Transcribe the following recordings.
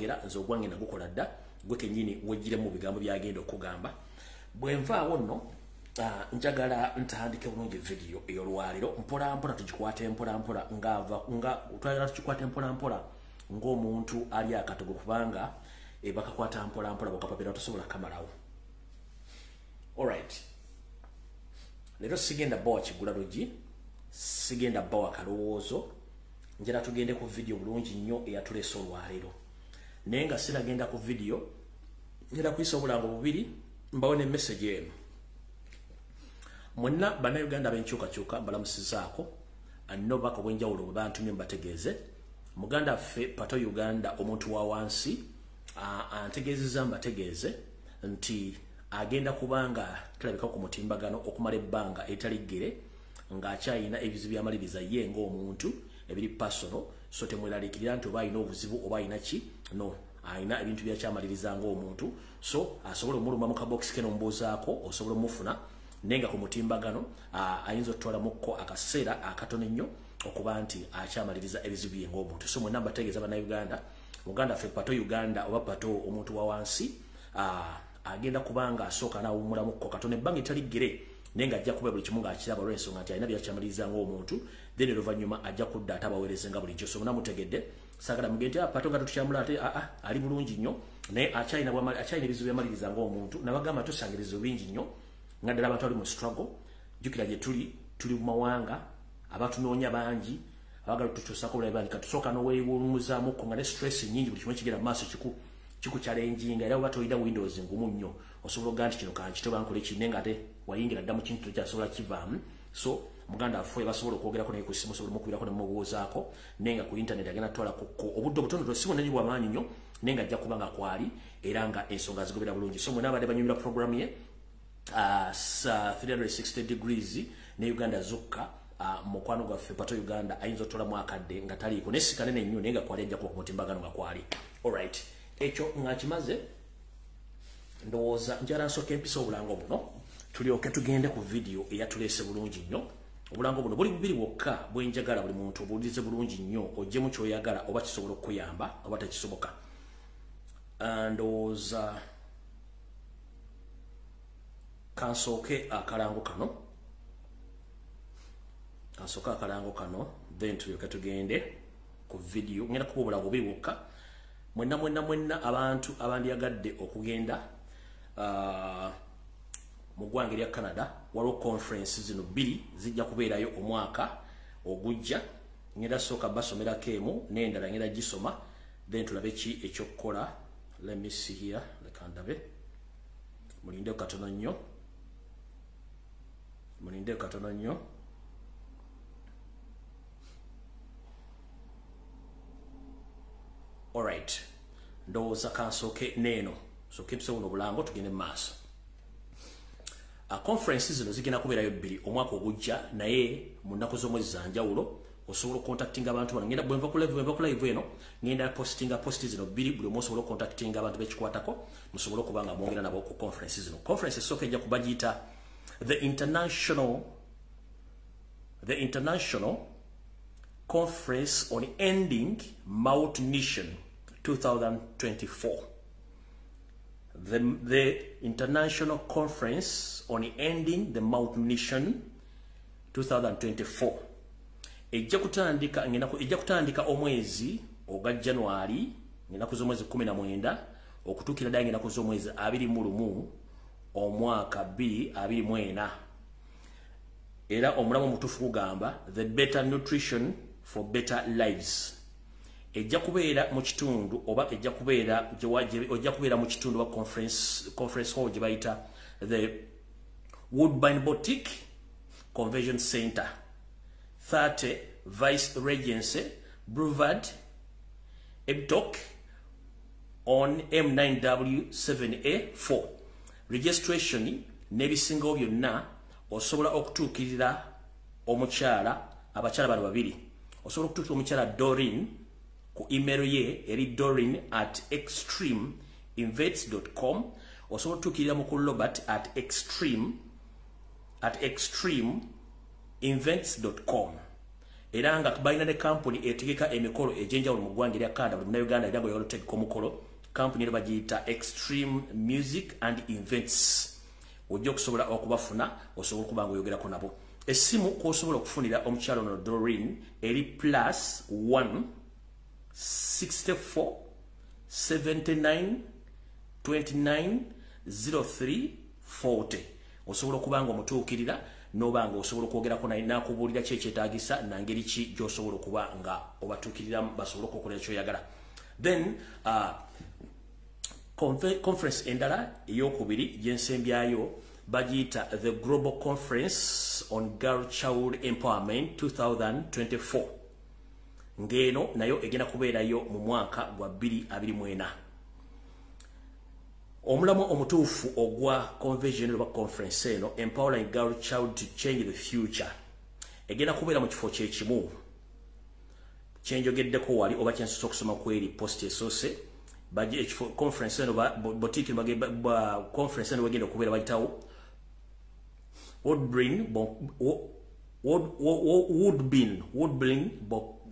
kwogera, nze ogwange nagukola dda, gwe kennyini wejjire mu bigambo byagenda okugamba. Bwe nvaawo nno njagala ntandike bulungi video ey'olwaleero, mpola mpola tugikwate mpola mpola, nga twagala tugikwate mpola mpola ng'omuntu ali akatogo, kubanga bakakwata mpola mpola bw'okapapira tosobola kamalawo. Alright, leero sigenda bbawa kigula luggi, sigenda bbawa kalowoozo, njala tugende ku video bulungi nnyo eyatuleese olwaleero. Naye nga sinagenda ku video, njala kuyisa obulango bubiri mbawe ne message eno. Mwenna Bannayuganda ab'enkyukakyuka mbalamusizaako, anno obubaka obw'enjawulo bwe bantumye mbategeeze. Muganda ffe Pato Uganda, omuntu wa wansi, antegeezezza mbategeeze nti agenda kubanga tulabika ku mutimbagano okumala ebbanga eritali ggere, ng'akyayina ebizibu byamaliriza ye ng'omuntu ebiri personal. So temweraliikirira nti oba alina obuzibu oba alina ki, no, alina ebintu byakyamaliriza ng'omuntu. So asobola omuluma mu kabokisi ke n'omubuuzaako, osobola omufuna, naye nga ku mutimbagano ayinza okutwalamukko akaseera akatono ennyo okuba nti akyamaliriza ebizibu bye ng'omuntu. So mwenna mbategeeza Bannayuganda, muganda ffe Pato Uganda oba Pato omuntu wa wansi agenda kubanga asooka n'awummulamuko katono ebbanga eritali ggere, naye ng'ajja kuba buli kimu ng'akiraba olw'ensonga nti alina byakyamaliriza ng'omuntu. Then oluvannyuma ajja kudda ate abaweereze nga bulijjo. So muna mutegedde, saagala mugende nti Pato nga tukyamula ate ali bulungi nnyo, naye akyalina ebizibu byamaliriza ng'omuntu. Nabagamba tusanga ebizibu bingi nnyo nga ddala abantu bali mu struggle. Jjukira gye tuli, tuli mu mawanga, abatunoonya bangi, abaagala otutuusaako obulabe bangi. Katusooka n'oweewummuzaamuko nga ne stress nnyingi, buli kimu ekigenda mu maaso kikuchallenginga, era oba tolina windows ngumu nnyo osobola okugaa nti kino kankite oba nkole ki, naye nga ate wayingira dda mu kintu tokyasobola kivaamu. So muganda waffe basobola okwogerako naye ku ssimu, osobola omukubirako ne mumubuuzaako, naye nga ku internet agenda kutwalako obudde obutonotono, si bwonna bwa maanyi nnyo, naye nga ajja kuba nga kwali era nga ensonga zigobera bulungi. So mwenna abadde banyumira program ye 360 degrees ne Uganda zokka, mukwano gwaffe Pato Uganda ayinza otwalamu akadde nga taliiko, naye si kanene nnyo, naye nga kwali ajja kuba ku mutimbagano nga kwali. Alright, ekyo nga kimaze, ndowooza njala nsooka empisa obulango buno tulyoke tugende ku video eyatuleese bulungi nnyo. Obulango buno buli bubiri bwokka bwe njagala buli muntu obuwulirize bulungi nnyo, oggyemu ky'oyagala oba kisobola okukuyamba oba tekisoboka. Ndowooza kansooke akalango kano, kansooke akalango kano, then tulyoke tugende ku video. Ngenda kuba obulango bubiri bwokka. Mwenna mwenna mwenna abantu abandyagadde okugenda mu ggwanga erya Canada, waliwo conference zino bbiri zijja kubeerayo omwaka ogujja. Ngenda sooka basomerako emu n'endala ngenda gisoma, then tulabe ki ekyokukola. Let me see here, leka ndabe, mulindeko katono nnyo, mulindeko katono nnyo. Alright, ndowooza kansooke n'eno, sooke mpise buno obulango tugende mu maaso. Conference zino zigenda kubeerayo bbiri omwaka ogujja, naye mu nnaku z'omwezi za njawulo. Osobola okucontactinga abantu bano. Ngenda bwe nva ku live eno, ngenda postinga post zino bbiri, buli omu osobola okucontactinga abantu bekikwatako, musobole okuba nga mwongera nabo ku conference zino. Conference esooka ejja kuba giyita the International Conference on Ending Malnutrition 2024. The International Conference on Ending the Malnutrition 2024. Ejja kutandika omwezi ogwa January, ngenda z'omwezi 19 okutuukira ddala ngenda z'omwezi 21 omwaka 2024. Era omulamu omutuufu gugamba the better nutrition for better lives. Ejja kubeera mu kitundu oba ejja kubeera mu kitundu oba conference hall gye bayita the Woodbine Boutique Convention Center, 30 Vice Regency Boulevard, Ebtok on M9W7A4. Registration n'ebisingawo byonna osobola okutuukirira omukyala, abakyala bano babiri. Osobola okutuukirira omukyala Doreen ku email ye eri doreen@extremeinvents.com. Osobola okutuukirira mukulu Robert at extremeinvents.com. Era nga balina ne kampuni etegeka emikolo egy'enjawulo mu ggwanga erya Canada. Buli Munnayuganda era nga oyagala otegeka omukolo, kampuni ero bagiyita Extreme Music and Events, ojja okusobola okubafuna, osobola okuba nga oyogerako nabo. Essimu kw'osobola okufunira omukyalo ono Doreen eri +1 64 79 29 03 40. Osobola okuba nga omutuukirira n'oba nga osobola okwogerako naye n'akubuulira ki ekyetaagisa na ngeri ki gy'osobola okuba nga obatuukiriramu basobole okukolera ky'oyagala. Then conference endala eyokubiri gyensembyayo bagiyita the Global Conference on Girl Child Empowerment 2024, ng'eno nayo egenda kubeerayo mu mwaka gwa 2024. Omulamwa omutuufu ogwa convention oba conference eno, Empowering Girl Child to Change the Future, egenda kubeera mu kifo kyekimu kyenjogeddeko wali oba kyensoose okusoma ku eri post esoose. Conference eno, boutique conference eno wegenda okubeera bayitawo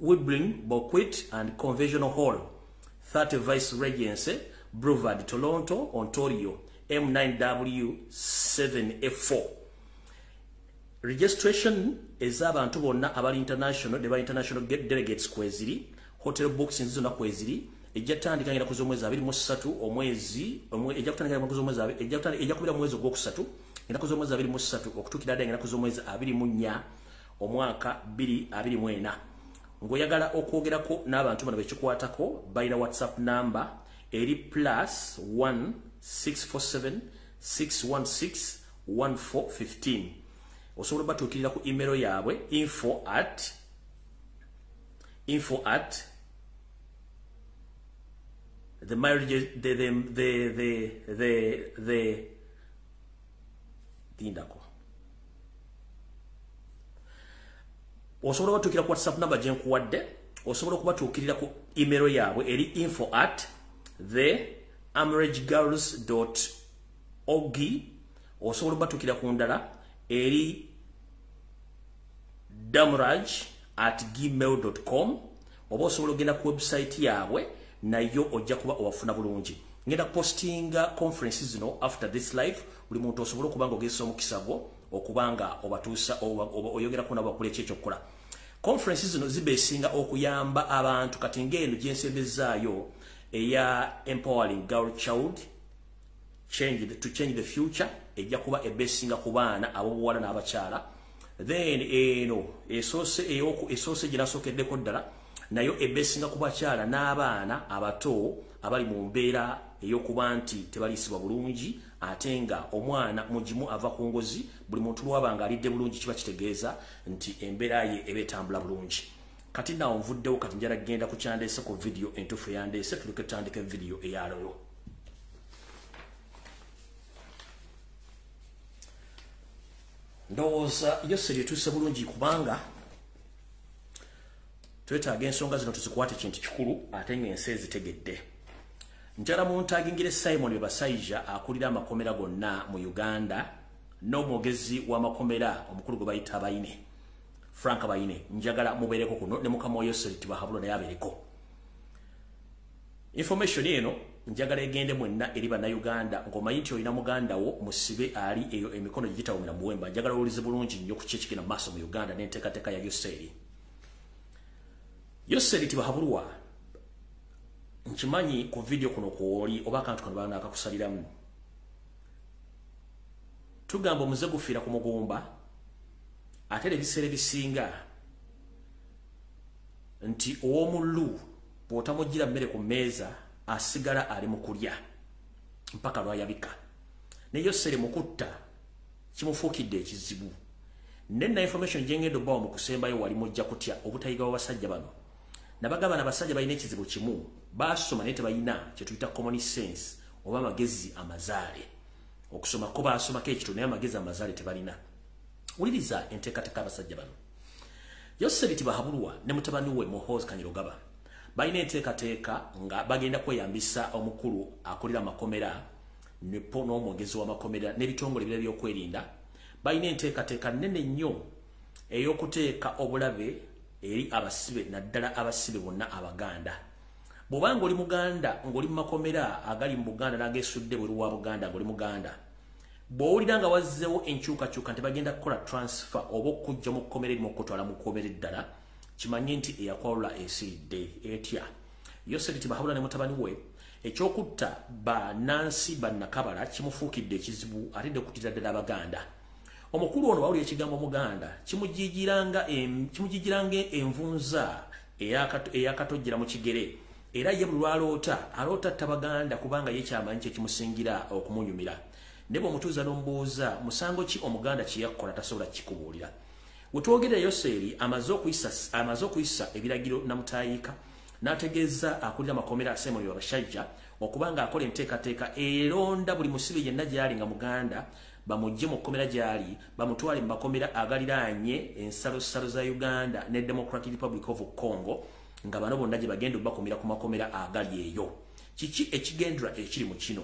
Woodbine Banquet and Convention Hall, 30 Vice Regency Boulevard, Toronto, Ontario, M9W 7F4. Registration ez'abantu bonna abali international ne ba international delegates kweziri, hotel bookings zonna kweziri. Ejja kutandika ennaku z'omwezi 23 omwezi, ejja kutandika ennaku z'omwezi, ejja kubeera mu mwezi ogwokusatu, ennaku z'omwezi 23 okutuukira ddala ennaku z'omwezi 24 omwaka 2024. Ng'oyagala okwogerako n'abantu bano bekikwatako, balina WhatsApp number eri +1 647 616 1415. Osobola batuukirira ku email yaabwe info at the marriage the tindako. Osobola batuukira ku WhatsApp number gye nkuwadde, osobola okubatuukirira ku email yaabwe eri info@theamragegirls.org. Osobola obatuukira ku ndala eri damraj@gmail.com, oba osobola ogenda ku website yaabwe nayo ojja kuba obafuna bulungi. Ngenda postinga conference zino after this live, buli muntu osobola okuba nga ogezesa omukisa gwo okuba nga obatuusa oyogerako nabo bakola eki ekyokukola. Conference zino zibeesinga okuyamba abantu. Kati ng'eno gyensembezaayo eya Empowering Girl Child to Change the Future ejja kuba ebeesinga ku baana ab'obuwala n'abakyala. Then eno esoose, esoose gye nasookeddeko ddala, nayo ebeesinga ku bakyala n'abaana abato abali mu mbeera ey'okuba nti tebaliisibwa bulungi, ate nga omwana mugimu ava ku ngozi. Buli muntu lwaba nga alidde bulungi kiba kitegeeza nti embeera ye eba etambula bulungi. Kati naawo nvuddewo, kati njala genda ku kyandeese ku vidiyo entuufu eyandeese. Tuleke tutandika vidiyo eyaleero. Ndowooza yose lyetuuse bulungi, kubanga twetaaga ensonga zino tuzikwate kintu kikulu ate ng'ensi ezitegedde. Njala muntagingire Simon Bebasayija akulira amakomera gonna mu Uganda n'omwogezi w'amakomera omukulu gwe bayita Bayine, Frank Bayine. Njagala mubeereko kuno ne mukama wa Yoseri Tibahabulwa naye abeereko. Information eno njagala egende mwenna eri Bannayuganda. Ng'omanyi nti olina muganda wo musibe ali eyo emikono gitawumira muwemba, njagala owulize bulungi nnyo ku ki ekigenda mu maaso mu Uganda n'enteekateeka ya Yoseri. Yoseri Tibahabulwa, nkimanyi ku vidiyo kuno kwoli oba akantu kano banakakusaliramu. Tugamba omuze gufiira ku mugumba, ate era ebiseera ebisinga nti ow'omululu bw'otamuggira mmere ku mmeeza asigala ali mu kulya mpaka lwayabika. Ne Yoseri mu kutta kimufuukidde ekizibu. Nenna information gyengenda obbawo mu kusembayo wali mujja kutya obutayiga bw'abasajja bano. Nabagamba n'abasajja balina ekizibu kimu: baasoma naye tebalina kye tuyita common sense oba amagezi amazaale. Okusoma ko baasomako ekito, naye amagezi amazaale tebalina. Wuliriza enteekateeka abasajja bano, Yoseri Tibahabulwa ne mutabani we Muhoozi Kainerugaba, balina enteekateeka nga bagenda kweyambisa omukulu akulira amakomera nepo n'omwogezi w'amakomera n'ebitongole ebirala by'okwerinda. Balina enteekateeka nnene nnyo ey'okuteeka obulabe eri abasibe naddala abasibe bonna Abaganda. Bw'obanga oli Muganda ng'oli mu makomera agali mu Buganda n'ageesudde bweru wa Buganda ng'oli Muganda, bw'owulira nga wazzeewo enkyukakyuka nti bagenda kukola transfer oba okujja mu kkomera erimu okutwala mu kkomera eddala, kimanye nti eyakwalula esiridde etya. Yoseri Tibuhaburwa ne mutabani we ekyokutta bannansi bannakabala kimufuukidde ekizibu atidde okuttira ddala Abaganda. Omukulu ono bw'awulira ekigambo Muganda kimujijiranga envunza eyakatojjera mu kigere, era ye buli lw'aloota aloota Tabaganda kubanga ye kyamanyi kye kimusingira okumunyumira. Ne bw'omutuuza n'omubuuza musango ki Omuganda kye yakola tasobola kikubuulira. We twogerera Yoseri amaze okuyisa ebiragiro namutayiika n'ategeeza akulira amakomera Simon Byabashaija okuba ng'akola enteekateeka eronda buli musibe yenna gy'ali nga Muganda bamugye mu kkomera gy'ali bamutwale mu makomera agaliraanye ensalosalo za Uganda ne Democratic Republic of Congo, nga bano bonna gye bagenda obakumira ku makomera agali eyo. Kiki ekigendera ekiri mu kino?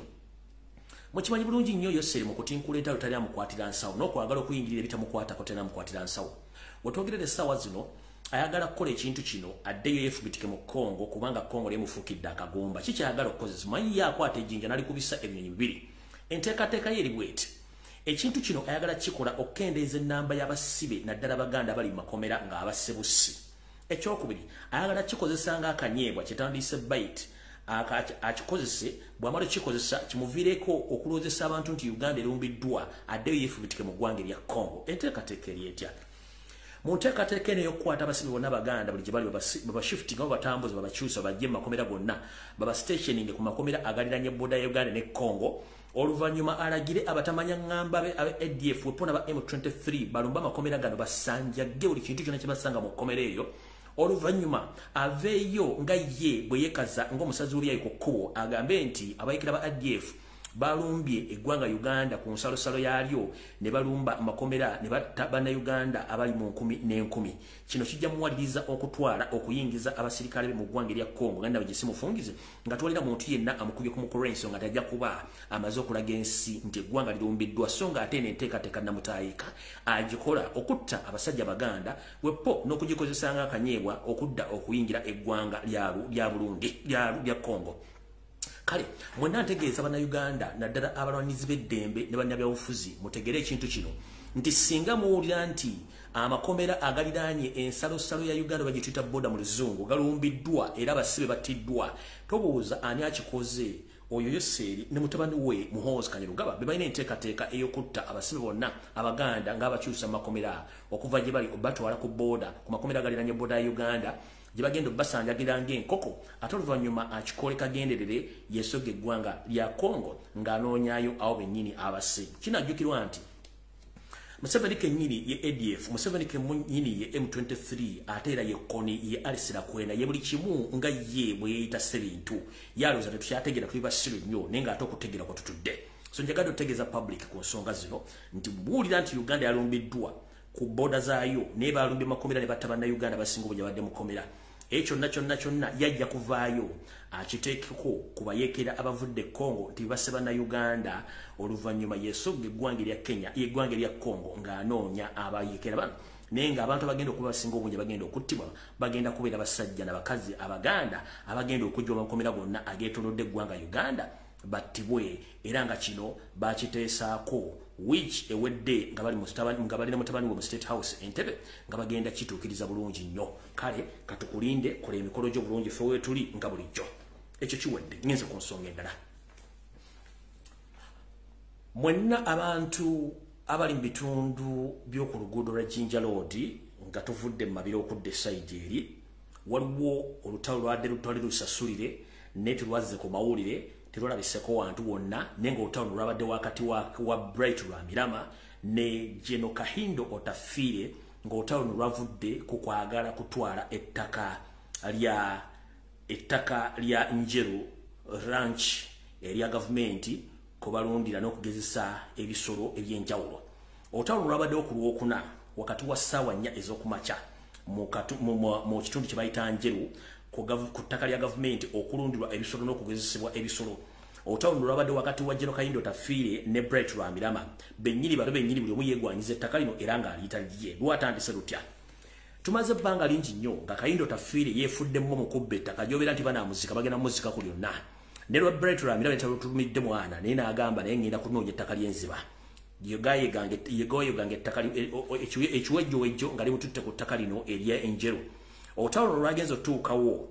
Mukimanyi bulungi nnyo Yoseri mu kutinkula entalo tali amukwatira nsawo n'okwagala okuyingirira ebitamukwatako tali amukwatira nsawo. Wetwogerera essaawa zino ayagala kukola ekintu kino addeyo yeefubitike mu Congo kubanga Congo lyemufuukidde akagumba. Kikyayagala okukozesa manyi ye akwata ejjinja n'alikubisa ebinyonyi bibiri. Enteekateeka ye eri bw'eti. Ekintu kino ayagala kikola okukendeeza ennamba y'abasibe naddala Abaganda abali mu makomera ng'abasse bussi. Ekyokubiri, ayagala kikozesa ng'akanyeebwa kyetandiise bite akikozese, bw'amala kikozesa kimuviireko okulowoozesa abantu nti Uganda erumbiddwa addeyo yeefubitike mu ggwanga erya Congo. Enteekateeka eri etya? Mu nteekateeka eno ey'okukwata abasibe bonna Abaganda buli gye bali babashiftinga babatambuze babakyusa babajje mu makomera gonna babastationinge ku makomera agaliraanye booda ya Uganda ne Congo, oluvannyuma alagire abatamanya ŋŋamba be aba ADF wepona ba M23 balumbe amakomera gano basanjagge buli kintu kyonna kye basanga mu kkomera eryo. Oluvannyuma aveeyo nga ye bwe yeekaza ng'omusazi w'ebyayi ku kkubo agambe nti abayekera ba ADF balumbye eggwanga Uganda ku nsalosalo yaalyo ne balumba amakomera ne batta bannayuganda abali mu nkumi n'enkumi. Kino kijja muwaliriza okutwala okuyingiza abasirikale be mu ggwanga erya Congo nga ndaba gye simufungize nga twalira muntu yenna amukubye ku mukolo ensonga tajja kuba amaze okulaga ensi nti eggwanga lirumbiddwa, so nga ate n'enteekateeka namutayiika agikola okutta abasajja Baganda wepo n'okugikozesa ng'akanyeebwa okudda okuyingira eggwanga lya Burundi lya Congo. Kale mwenna ntegeeza bannayuganda naddala abalwanizi b'eddembe ne bannabyabufuzi mutegere ekintu kino nti singa muwulira nti amakomera agaliraanye ensalosalo ya Uganda bagituyita boda mu Luzungu galumbiddwa era abasibe battiddwa, tobuuza ani akikoze. Oyo Yoseri ne mutabani we Muhoozi Kainerugaba be balina enteekateeka ey'okutta abasibe bonna Abaganda ng'abakyusa mu makomera okuva gye bali obatwala ku boda ku makomera agaliraanye boda ya Uganda gye bagenda obbasanjagira ng'enkoko, ate oluvannyuma akikole kagenderere yesoga eggwanga lya Congo ng'anoonyaayo abo bennyini abase. Kinajjukirwa nti Museveni kennyini ye ADF, Museveni kennyini ye M23, ate era ye Kony ye Alice Lakwena ye buli kimu nga ye bwe yeeyita Ssebintu. Yalowooza tetukyategeera tuli basiru nnyo naye ng'ate okutegeera kwe tutudde. So njagadde otegeeza public ku nsonga zino nti buwulira nti Uganda yalumbiddwa ku boda zaayo naye balumbye makomera ne batta bannayuganda basinga obungi abadde mu kkomera. Ekyo kyonna kyonna kyonna yajja kuvaayo akiteekeko ku bayeekera abavudde Congo nti basse bannayuganda, oluvannyuma yeesogga eggwanga erya Kenya eggwanga erya Congo ng'anoonya abayeekera bano, naye ng'abantu abagenda okuba basinga obungi bagenda okuttibwa bagenda kubeera basajja n'abakazi Abaganda abagenda okujja mu makomera gonna ageetoolodde eggwanga Uganda battibwe, era nga kino bakiteesaako wiiki ewedde nga bali ne mutabani we mu State House Entebbe nga bagenda kituukiriza bulungi nnyo. Kale katukulinde kola emikolo gyo bulungi ffe weetuli nga bulijjo. Ekyo kiwedde, ngenze ku nsonga endala. Mwenna abantu abali mu bitundu by'oku luguudo lwa Jinja Road nga tuvudde mu Mabira okudda esayidi eri, waliwo olutalo lwadde lutali lusasulire naye telwazze ku mawulire, terwalabiseko wantu wonna, naye ng'olutalo lwabadde wakati wa Bright Rwamirama ne Jeno Kahindo Otafiire, ng'olutalo luno lwavudde ku kwagala kutwala ettaka lya Njeru Ranch erya gavumenti kwe balundira n'okugezesa ebisolo ebyenjawulo. Olutalo luno lwabaddewo ku Lwokuna wakati wa ssaawa 4 ez'okumakya mu kitundu kye bayita Njeru ku ttaka lya gavumenti okulundirwa ebisolo n'okugezesebwa ebisolo. Olutalo luno lwabadde wakati wa Jeno Kahindo Otafiire ne Bright Rwamirama bennyini bano bennyini buli omu yeegwanyiza ettaka lino era ng'aliyita lirye. Lwatandise lutya? Tumaze ebbanga lingi nnyo nga Kayindo Otafiire yeefuddemu mu kubba ettaka gy'obeera nti banaamuzika bagenda muzika ku lyonna. Ne lwa Bright Rwamirama talumidde mwana naye n'agamba naye ngenda kunoonya ettaka ly'enziba. Yegoyegange ettaka ekiwejjowejjo nga limututte ku ttaka lino erya Enjeru. Olutalo lwagenze otuukawo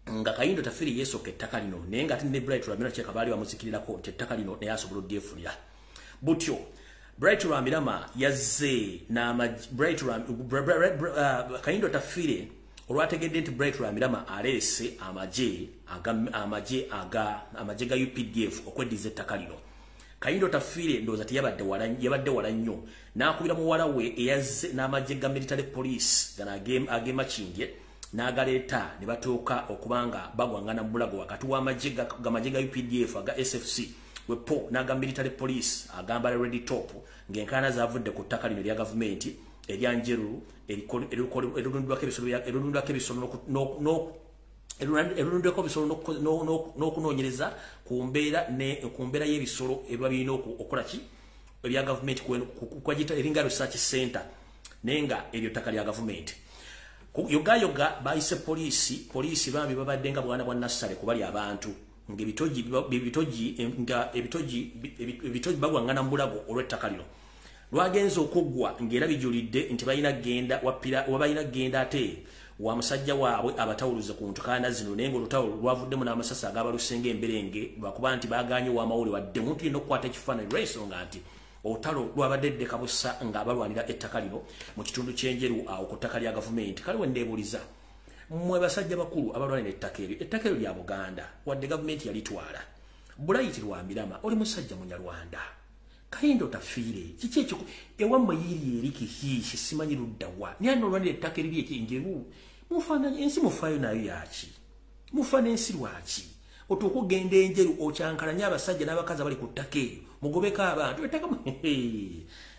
nga Kayindo Otafiire yeesooka ettaka lino naye nga ate ne Bright Rwamirama kyeka baali bamuzikirirako nti ettaka lino naye asobola odyefunira. Butyo Bright Rwamirama yazze Kayindo Otafiire olwategedde nti Bright Rwamirama aleese amagye ga UPDF okweddiza ettaka lino. Kayindo Otafiire ndowooza teyabadde wala nnyo n'akubira muwala we eyazze n'amagye ga military police gano ag'e Makindye n'agaleeta ne batuuka okubanga bagwangana mu bulago wakati w'amagye ga UPDF aga SFC wepo n'aga military police agambala red top ng'enkaana zavudde ku ttaka lino erya gavumenti erya Njeru erulundwako ebisolo n'okunoonyereza ku mbeera y'ebisolo ebiba birina okukola ki ebya gavumenti kwagiyita eringa research center naye nga eryo ttaka lya gavumenti. Yogayoga bayise poliisi, poliisi bambi babadde nga bwana bwa nassale kubali abantu ng'ebitogi bagwangana mu bulago olw'ettaka lino. Lwagenze okuggwa ng'era bijulidde nti balina genda wabalina genda ate wa musajja waabwe abatawuluze ku ntukaana zino naye ng'olutalo lwavuddemu n'amasasi agabalusenga emberenge lwakuba nti baagaanye w'amawulire wadde omuntu yenna okukwata ekifaananyi lw'ensonga nti olutalo lwabadde ddeka busa nga balwanira ettaka lino mu kitundu ky'Enjeru awo ku ttaka lya gavumenti. Kale we ndeebuuliza mmwe basajja bakulu abalwanira ettaka eryo, ettaka eryo lya Buganda wadde gavumenti yalitwala. Bright Rwamirama oli musajja Munyarwanda. Kayindo Otafiire kiki ekyo ewammwe yiri eri kihiishi simanyi ludda wa naye n'olwanira ettaka eriri eky'Enjeru mufaananye ensi mufaayo nayo yaki mufa n'ensi lwaki otuuka okugenda Enjeru okyankalanye abasajja n'abakazi abali ku ttaka eryo mugobeko abantu ettaka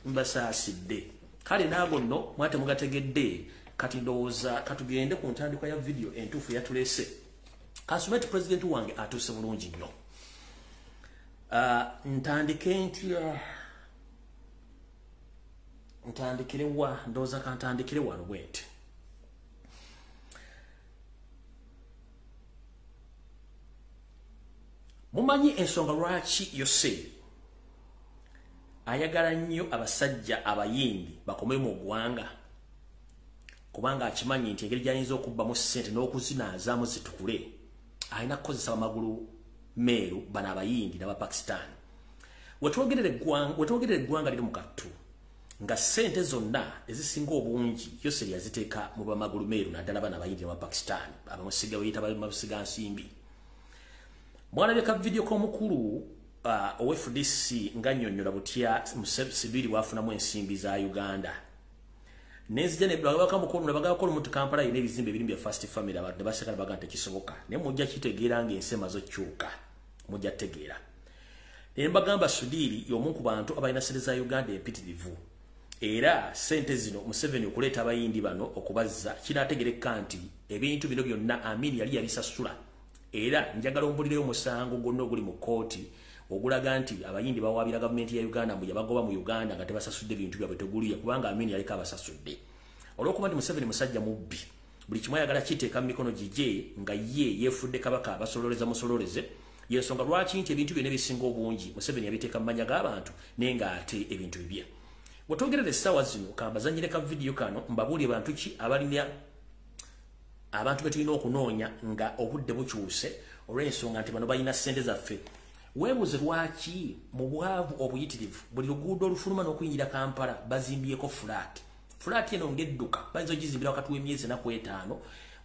mbasaasidde. Kale naago nno mwate mugategedde. Kati ndowooza katugende ku ntandikwa ya vidiyo entuufu eyatuleese. Kansubire nti pulezidenti wange atuuse bulungi nnyo. Ntandike ntya? Ntandikire wa? Ndowooza kantandikire wano bwe nti. Mumanyi ensonga lwaki Yoseri ayagala nnyo abasajja abayindi bakome mu ggwanga, kubanga akimanyi nti engeri gy'ayinza okubbamu ssente n'okuzinaazaamu zitukule alina kukozesa amagulu meeru bano abayindi n'Abapakistan. Wetwogerera eggwanga liri mu kattu nga ssente zonna ezisinga obungi Yoseri yaziteeka mu bamagulu meeru naddala bano abayindi n'Abapakistan abamusiga beyita bamusiga nsimbi. Mwalabye ka vidiyo k'omukulu owa FDC nga nnyonnyola butya Sibiri bw'afunamu ensimbi za Uganda. Nenzija ne bagabako mukulu ne bagabako omuntu Kampala yina ebizimbe ebirimu bya First Family abantu ne baseka ne bagamba tekisoboka naye mujja kitegeera ng'ensi emaze okukyuka mujja tegeera. Ne mbagamba Sudiri y'omu ku bantu abalina ssente za Uganda empitirivu era ssente zino Museveni okuleeta abayindi bano okubazza kinaategereka nti ebintu bino byonna Amin yali yabisasula. Era njagala ombulireyo omusango gwonna oguli mu kkooti ogulaga nti abayindi bawaabira gavumenti ya Uganda mbu yabagoba mu Uganda nga tebasasudde bintu byabwe teguliya kubanga Amin yaliko abasasudde. Olw'okuba nti Museveni musajja mubbi buli kimu ayagala kiteeka mu mikono gigye nga ye yeefudde kabaka abasololeza musololeze, y'ensonga lwaki nti ebintu byonna ebisinga obungi Museveni yabiteeka mu mannya g'abantu naye ng'ate ebintu bibye. Wetwogerera essaawa zino kambazannyire ka vidiyo kano mbabuulire bantu ki abalina abantu be tulina okunoonya nga obudde bukyuse olw'ensonga nti bano balina ssente zaffe. Weebuuze lwaki mu bwavu obuyitirivu buli luguudo olufuluma n'okuyingira Kampala bazimbyeko fulaati. Fulaati eno ng'edduka bayinza ogizimbira wakati w'emyezi 4-5.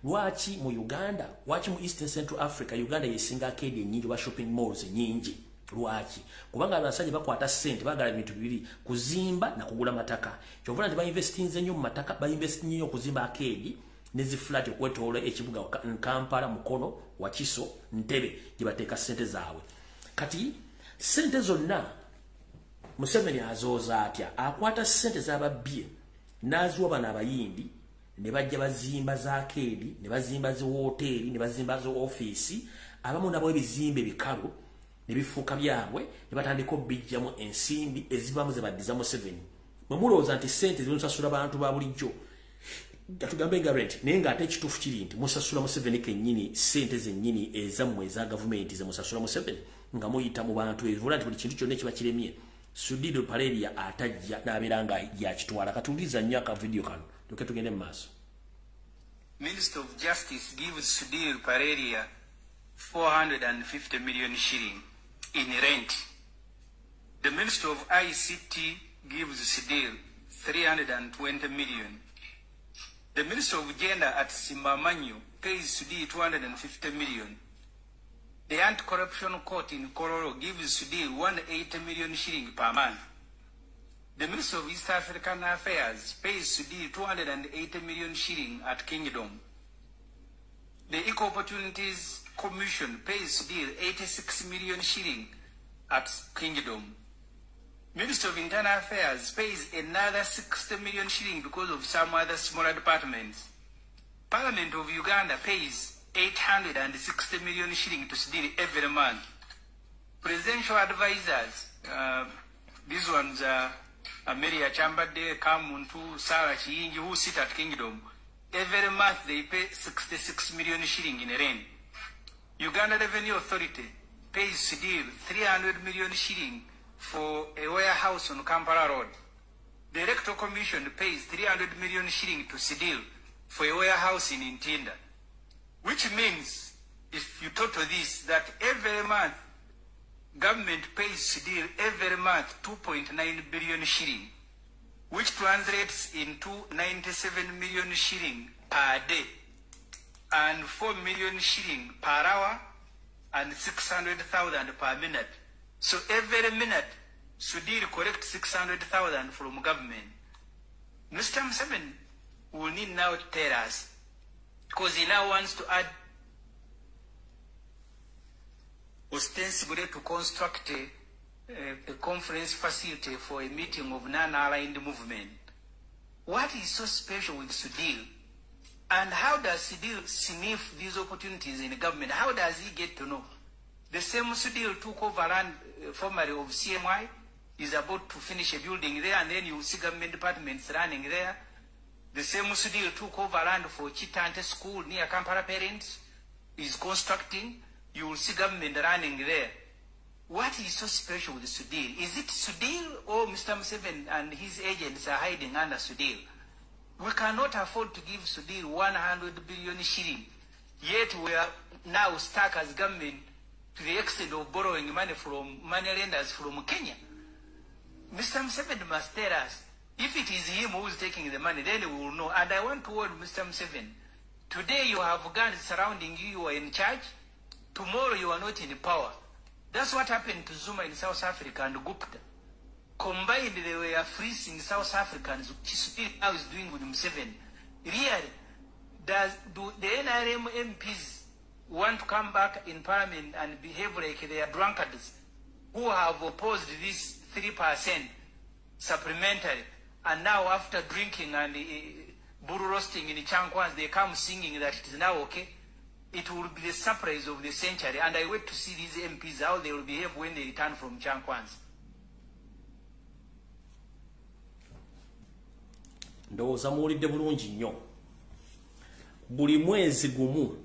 Lwaki mu Uganda, lwaki mu Eastern Central Africa Uganda yesinga arcade ennyingi oba shopping malls ennyingi? Lwaki? Kubanga abasajja bakwata ssente baagala ebintu bibiri, kuzimba na kugula mataka. Kyova nti bainvestinze nnyo mu mataka, bainvestinze nnyo okuzimba arcade ne zi flat okwetoola ekibuga Kampala, Mukono, Wakiso, Ntebe gye bateeka ssente zaabwe. Kati ssente zonna Museveni azooza atya? Akwata ssente z'ababbye n'aziwa bano abayindi ne bajja bazimba za arcade, ne bazimba zi woteeri, ne bazimba zi ofiisi, abamu nabo ebizimbe bikalu ne bifuuka byabwe ne batandika obbijjamu ensimbi ezibamu ze baddiza Museveni. Mwe mulowooza nti ssente zimusasula bantu ba bulijjo Gatugambe nga rent, naye ng'ate ekituufu kiri nti musasula Museveni kennyini ssente zennyini ezammwe eza gavumenti ze musasula Museveni nga muyita mu bantu evula nti buli kintu kyonna ekiba kiremye Sudhir Ruparelia atajja n'abeera nga yakitwala. Katuwuliriza nnyo aka video kano tuke tugende mu maaso. Minister of Justice gives Sudhir Ruparelia 450 million shilling in rent. The Minister of ICT gives Sudhir 320 million. The Minister of Gender at Simbamanyo pays Sudhir 250 million. The Anti-Corruption Court in Kololo gives Sudhir 180 million shilling per month. The Minister of East African Affairs pays Sudhir 280 million shilling at Kingdom. The Equal Opportunities Commission pays Sudhir 86 million shilling at Kingdom. Minister of Internal Affairs pays another 60 million shilling because of some other smaller departments. Parliament of Uganda pays 860 million shilling to Sudhir every month. Presidential advisors, these ones are Amelia Chambade, Kamuntu, Sarah Chiyingi, who sit at Kingdom. Every month they pay 66 million shilling in rent. Uganda Revenue Authority pays Sudhir 300 million shilling for a warehouse on Kampala Road. The Electoral Commission pays 300 million shilling to Sudhir for a warehouse in Ntinda. Which means, if you total this, that every month, government pays Sudhir every month 2.9 billion shilling, which translates into 97 million shilling per day, and 4 million shilling per hour, and 600,000 per minute. So every minute, Sudhir collects 600,000 from government. Mr. Museveni will need now to tell us, because he now wants to add ostensibly to construct a conference facility for a meeting of non-aligned movement. What is so special with Sudhir? And how does Sudhir sniff these opportunities in the government? How does he get to know? The same Sudhir took over land formerly of CMI, is about to finish a building there, and then you see government departments running there. The same Sudhir took over land for Chitante School near Kampala Parents, is constructing. You will see government running there. What is so special with Sudhir? Is it Sudhir or Mr. Museveni and his agents are hiding under Sudhir? We cannot afford to give Sudhir 100 billion shilling. Yet we are now stuck as government to the extent of borrowing money from money lenders from Kenya. Mr. Museveni must tell us, if it is him who is taking the money, then we will know. And I want to warn Mr. Museveni, today you have guns surrounding you, you are in charge. Tomorrow you are not in power. That's what happened to Zuma in South Africa and Gupta. Combined, they were freezing South Africans, which Sudhir now is doing with Museveni. Really, do the NRM MPs want to come back in parliament and behave like they are drunkards who have opposed this 3% supplementary, and now after drinking and bull roasting in Kyankwanzi, they come singing that it is now okay? It will be the surprise of the century, and I wait to see these MPs, how they will behave when they return from Kyankwanzi. Ndowooza muwulidde bulungi nnyo. Buli mwezi gumu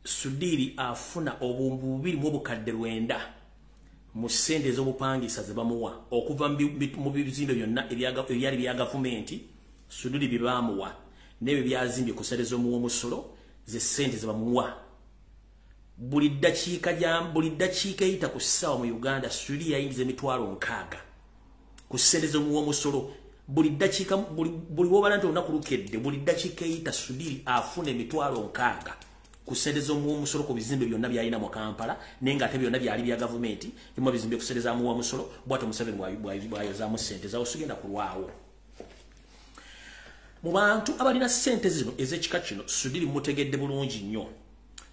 Sudhir afuna obuwumbi 2,900 mu ssente ez'obupangisa ze bamuwa okuva mu bizimbe byonna ebyali bya gavumenti. Sudhir bye bamuwa n'ebyo byazimbye ku ssente z'omuwa omusolo ze ssente ze bamuwa. Buli ddakiika eyita ku ssaawa mu Uganda, Sudhir yayingiza 60,000 ku ssente z'omuwa omusolo. Buli ddakiika, buli wobala nti olunaku lukedde, buli ddakiika eyita Sudhir afuna 60,000 ku ssente z'omuwa omusolo ku bizimbe byonna by'alina mu Kampala, naye ng'ate byonna byali bya gavumenti, bimu bizimbe ku ssente z'amuwa omusolo. Bw'atyo Museveni bw'ayozaamu ssente zawo, sigenda kulwawo. Mu bantu abalina ssente zino ez'ekika kino, Sudhir mutegedde bulungi nnyo.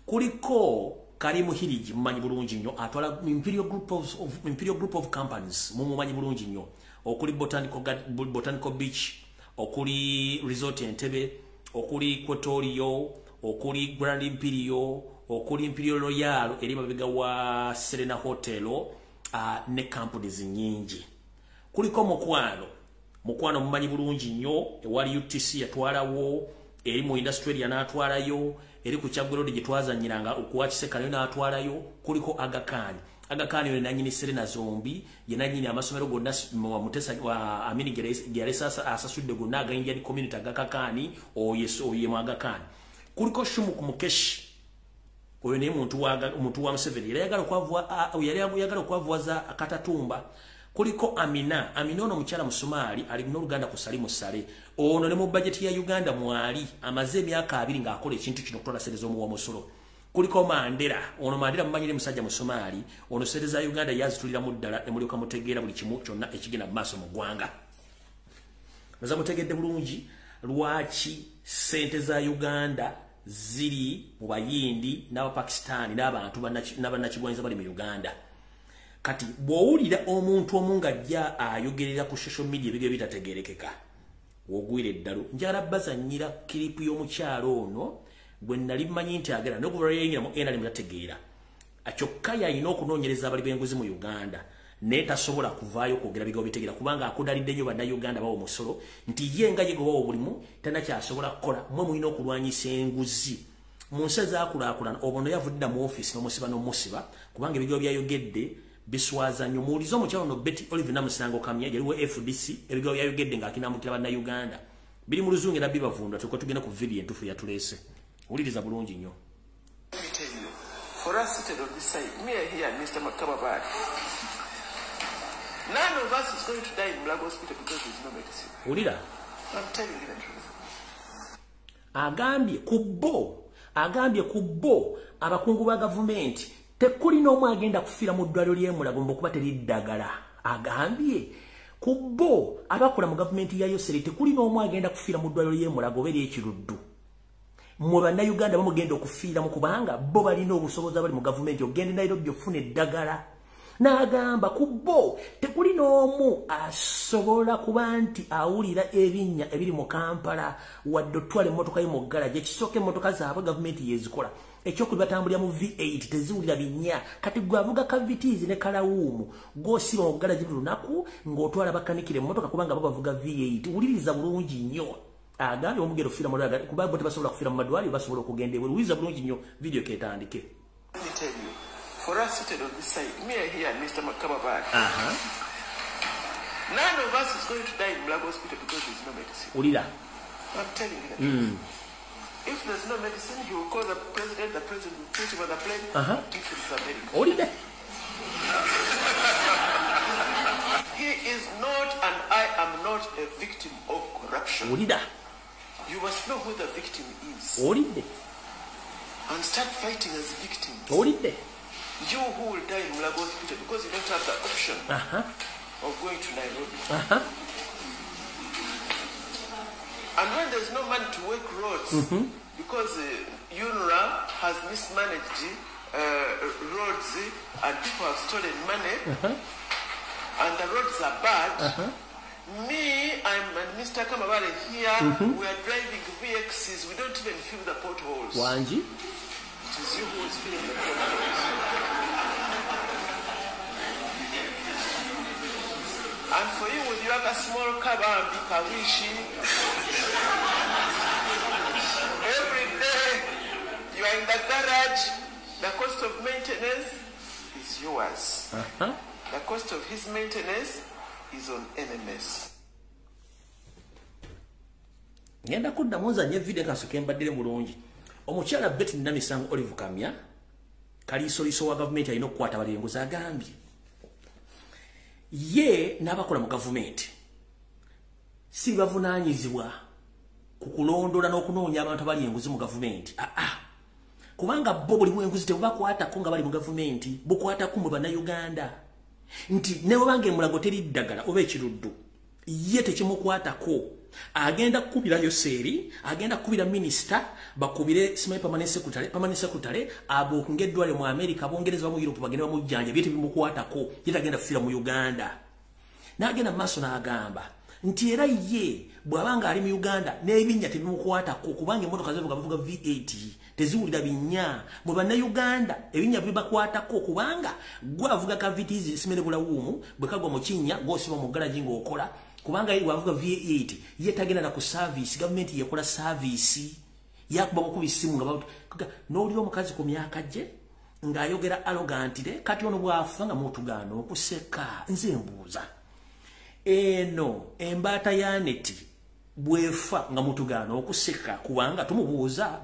Kuliko Karimu Hiriji, mumanyi bulungi nnyo, atwala Imperial Group of Companies, mumumanyi bulungi nnyo. Okuli Botanical Beach, okuli Resort Entebbe, okuli Equatorio, okuli Grand Imperial, okuli Imperial Royal eri mabega wa Serena Hotel, ne companies nyingi. Kuliko mukwano Mukwano mumanyi bulungi nnyo, ewali UTC yatwalawo, eri mu industry n'atwalayo, eri ku Kyaggwe Road gye twazannyiranga okuwa Kiseka nayo n'atwalayo. Kuliko Aga Khan. Aga Khan ye nannyini Serena zombi, ye nannyini amasomero gonna Mutesa wa Amini Geresa asasudde gonna aga Indian community aga Khan, oye mu Aga Khan. Kuliko Shumuk Mukesh, oyo naye muntu wa Museveni, yali ayagala okwavuwaza Katatumba. Kuliko Amina, Amina ono mukyala Musomaali ali n'oluganda ku Salimu Sale. Ono ne mu budget ya Uganda mwali amaze emyaka 2 ng'akola ekintu kino okutwala ssente z'omuwa omusolo. Kuliko Mandela, ono Mandela mumanyire musajja Musomaali, ono ssente za Uganda yazituliramu ddala ne mulyoka mutegeera buli kimu kyonna ekigenda mu maaso mu ggwanga. Naza mutegedde bulungi lwaki ssente za Uganda ziri mu Bayindi n'Abapakistani n'abantu n'abannakigwanyiza bali mu Uganda. Kati bw'owulira omuntu omu ng'ajja ayogerera ku social media ebigere bitategeerekeka, w'ogwira eddalu. Njagala bazannyira kiripu y'omukyalo ono gwe nali mmanyi nti agera n'okuva lwe yayingira mu NRM tategeera. Kyokka yalina okunoonyereza abali b'enguzi mu Uganda, naye tasobola kuvaayo kwogera bigambo bitegeera kubanga akudalidde nnyo Bannayuganda bawa omusolo nti ye nga ye gwe bawa obulimu talina kukola. Mmwe mulina okulwanyisa enguzi mu nsi ezaakulaakulana. Obono yavudde mu ofiisi n'omusiba n'omusiba kubanga ebigambo byayogedde biswaza nnyo. Muwulize omukyalo ono Betty Olive Namusango Kamya, yaliwo FDC, ebigambo byayogedde ng'akinambukira Bannayuganda biri mu Luzungu era bibavunda. Tuko tugenda ku video entuufu yatuleese. Wuliriza bulungi nnyo. Let me tell you, for us seated on this side, me here and Mr. Makababad, none of us is going to die in Mulago Hospital because there is no medicine. Wulira. I'm telling you the truth. Agambye ku bo abakungu ba gavumenti tekuli n'omu agenda kufiira mu ddwaliro ly'e Mulago okuba teri ddagala. Agambye ku bo abakola mu gavumenti ya Yoseri tekuli n'omu agenda kufiira mu ddwaliro ly'e Mulago oba ery'Ekiruddu. Mmwe Bannayuganda bamugenda okufiiramu kubanga bo balina obusobozi abali mu gavumenti ogenda e Nairobi okufuna eddagala. N'agamba ku bo tekuli n'omu asobola kuba nti awulira ebinnya ebiri mu Kampala wadde otwala emmotoka ye mu ggaragi. Ekisooka emmotoka zaabwe gavumenti yeezikola. Ekyokubiri batambulira mu V8 teziwulira binnya. Kati gwe avuga ka Vitizi ne kalawuumu gw'osiba mu ggaragi buli lunaku ng'otwala bakanikira emmotoka kubanga bo bavuga V8. Wuliriza bulungi nnyo. Agambye omugenda okufiira mu ddwaliro kuba bo tebasobola kufiira mu madwaliro, basobola okugenda ebweru. Wuliriza bulungi nnyo video ketandike. Let me tell you, for us seated on this side, me here and Mr. Makababad, none of us is going to die in Mulago Hospital because there is no medicine. Wulira. I'm telling you the truth. If there's no medicine, he will call the president will put him on the plane and take him to America. Wulira. He is not, and I am not, a victim of corruption. Wulira. You must know who the victim is. Wulidde. And start fighting as victims. Wulidde. You who will die in Mulago Hospital because you don't have the option of going to Nairobi. And when there's no money to work roads, because UNRA has mismanaged roads and people have stolen money, and the roads are bad, me, I'm and Mr. Kamabale here, we are driving VXs, we don't even fill the potholes. Wanji? It is you who is filling the potholes. And for you, with your small kabambi, kawishi, every day you are in the garage, the cost of maintenance is yours. The cost of his maintenance is on NMS. Ngenda kuddamu nzanye video kasooke mbaddire bulungi. Omukyala Betty Namisango Olive Kamya, kaliisoliiso wa gavumenti alina okukwata abalenguzi, agambye ye n'abakola mu gavumenti si bavunaanyizibwa ku kulondola n'okunoonya abantu abali enguzi mu gavumenti. Kubanga bo buli bwenguzi tebubakwatako nga bali mu gavumenti, bukwatako mu Bannayuganda. Nti ne bw'obanga Emulago teri ddagala oba Ekiruddu, ye tekimukwatako. Agenda kukubira Yoseri, agenda kukubira minisita, bakubire simanyi permanent secretary, abo ng'eddwaliro mu America, Abongereza mu Europe bagende bamujjanja, bye tebimukwatako, ye tagenda kufiira mu Uganda. N'agenda mu maaso n'agamba nti era ye bw'abanga ali mu Uganda n'ebinnya tebimukwatako kubanga emmotoka zevuga bavuga V8 teziwulira binnya. Mwe Bannayuganda ebinnya bibakwatako kubanga gwe avuga ka Vitizi simere bulawuumu bwe kagwa mu kinnya gw'osiba mu ggaragi ng'okola Kubanga ye bwavuga V8 ye tagenda na ku service, gavumenti yekola service. Yakuba mukuba essimu nga n'owulira omukazi ku myaka gye ng'ayogera arrogantly. Kati ono bw'afa nga mutugaana okuseka. Nze mbuuza, eno embaata ya neti bwefa nga mutugaana okuseka, kubanga tumubuuza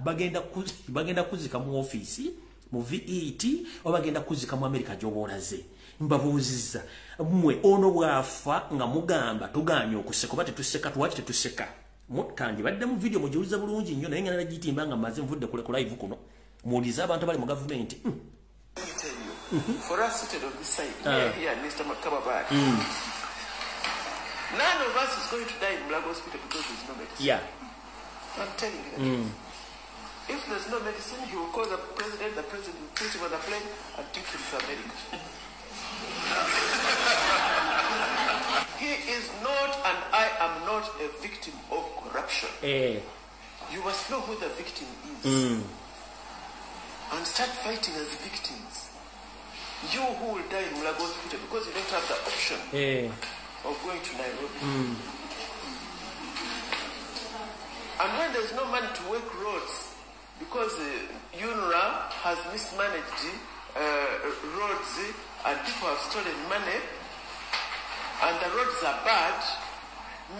bagenda kuzika mu ofiisi mu V8 oba bagenda kuzika mu Amerika gy'oba olaze? Mbabuuzizza mmwe, ono bw'afa nga mugamba tugaanye okuseka oba tetuseka, tuwaki tetuseka? Kangi badde mu video mugiwuliza bulungi nnyo, naye nga nagitimba nga maze nvudde kule ku live kuno. Muwulize abantu abali mu gavumenti. Let me tell you, for us seated on this side, here, Mr. Makababad, none of us is going to die in Mulago Hospital because there's no medicine. I'm telling you the truth. If there's no medicine, he will call the president will put him on the plane and take him to America. He is not, and I am not, a victim of corruption. You must know who the victim is and start fighting as victims. You who will die in Mulago Hospital because you don't have the option of going to Nairobi. And when there's no money to work roads, because UNRA has mismanaged roads and people have stolen money, and the roads are bad,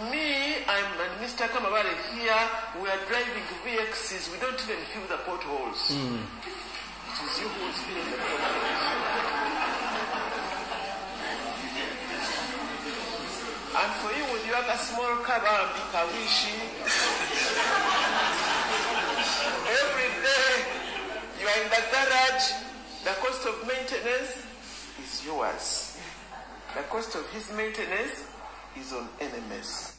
me I'm, and Mr. Kamabare here, we are driving VXs, we don't even feel the potholes. It is you who is feeling the potholes. And for you with your other small car, Kawishi, every day you are in the garage, the cost of maintenance is yours. The cost of his maintenance is on NMS.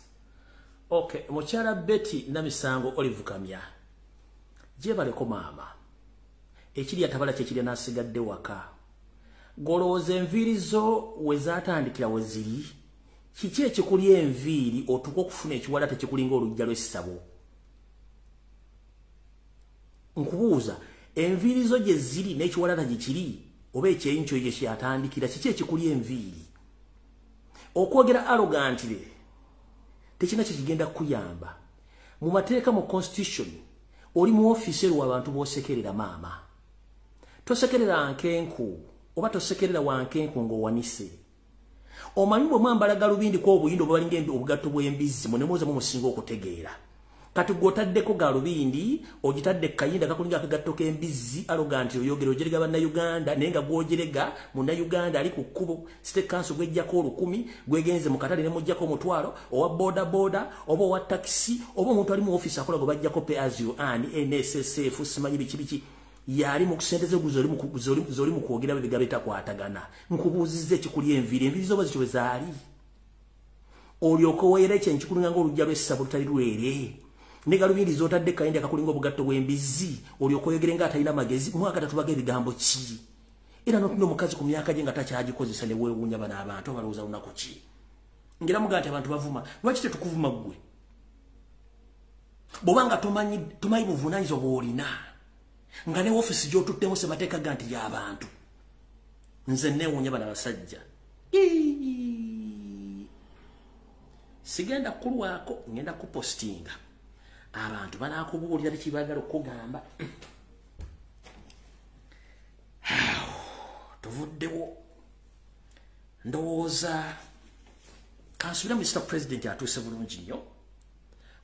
Okay, mukyala Betty Namisango Olive Kamya, gyebaleko maama. Ekiri atabala kyekirya n'asigadde waka. Golowooza enviiri zo we zaatandikira we ziri. Kiki ekikulya enviiri otuuka okufuna ekiwala tekikulinga olujja lw'essabo? Nkubuuza, enviiri zo gye ziri n'ekiwalata gye kiri oba ekyeyinkyo gye kyatandikira, kiki ekikulya enviiri? Okwogera arrogantly tekina kyekigenda kukuyamba. Mu mateeka, mu constitution, oli mu ofiisi eriwo abantu b'osekerera. Maama, tosekerera nkenku oba tosekerera wankenku ng'owanise. Omanyi bwe mwambala galubindi ku obuyindo obubalinga obugatto bw'embizzi, munemuuza mumusinga okutegeera. Kati gw'otaddeko galubindi ogitadde kayinda kakulinga akagatto k'embizzi, arrogant oyogera ojerega bannayuganda, naye nga gw'ojerega munnayuganda ali ku kkubo, city council gwejjako 1000, gwegenze mu katale ne muggyako 500, owa boda boda oba owa takisi oba omuntu ali mu ofiisi akola gwe bajjako pay as you earn, NSSF, simanyi biki biki, yali mu kusente ze zoli mu kwogera biga bitakwatagana. Nkubuuzizza ekikuli enviiri, enviiri zoba zityo zaali, olyoka weera ekyo nkikulinga ng'olujja lw'essabo lutali lwere ne galubindi z'otadde kayindi akakulinga obugatto bw'embizzi, olyoka oyogere ng'atalina magezi. Mwagala tubaga ebigambo ki? Era n'otunda omukazi ku myaka gye nga takyagikozesa ne weewuunya bano abantu abalowooza lunaku ki. Ngera mugaa nti abantu bavuma, lwaki tetukuvuma ggwe bw'oba nga tomanyi buvunaanyizibwa bw'olina, nga ne ofiisi gy'otuttemu semateeka ga nti y'abantu? Nze neewuunya bano abasajja. Sigenda kulwako, ngenda kupostinga, abantu banaakubuulira tekibagala okugamba. Tuvuddewo. Ndowooza kansubira Mr President atuuse bulungi nnyo.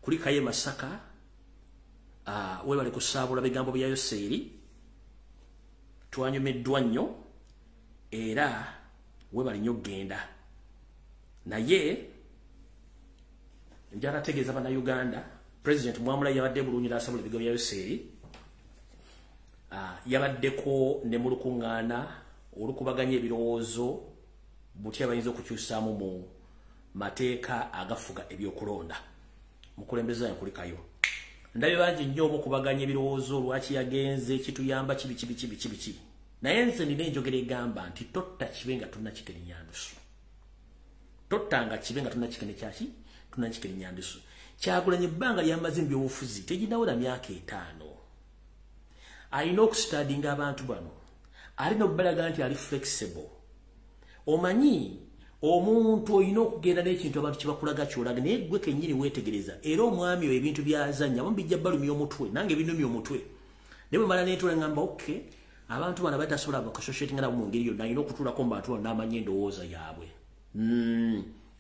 Kulikayo e Masaka, webale kusaabula bigambo bya Yoseeri, twanyumiddwa nnyo era webale nnyo okugenda. Naye njala tegeeza bannayuganda, President mwamula yabadde bulungi n'asabula ebigambo bya Yoseeri. Yabaddeko ne mu lukuŋŋaana olukubaganya ebirowoozo butya bayinza okukyusaamu mu mateeka agafuga ebyokulonda. Mukulembeze nkulikayo. Ndabye bangi nnyo obukubaganya ebirowoozo lwaki yagenze, kituyamba kibi kibi kibi kibi ki. Naye nze nina enjogera egamba nti totta kibe nga tonnakikenya nyandusu. Tottanga kibe nga tonnakikenya kyaki? Tonnakikenya nyandusu. Kyagulanyi ebbanga lyamaze mu byobufuzi teginawera myaka 5. Alina okustudyinga abantu bano. Alina okubalaga nti ali flexible. Omanyi Omuntu olina okugenda n'ekintu abantu kye bakulaga ky'olaga, naye ggwe kennyini weetegereza. Era omwami oyo ebintu by'azannya abamu bijja balumya omutwe, nange binumya omutwe. Naye bwe mala neetula ngamba okay, abantu bano batasobola bakuassociatinga nabo mu ngeri yonna, alina okutuulako mu bantu bano n'amanya endowooza yaabwe.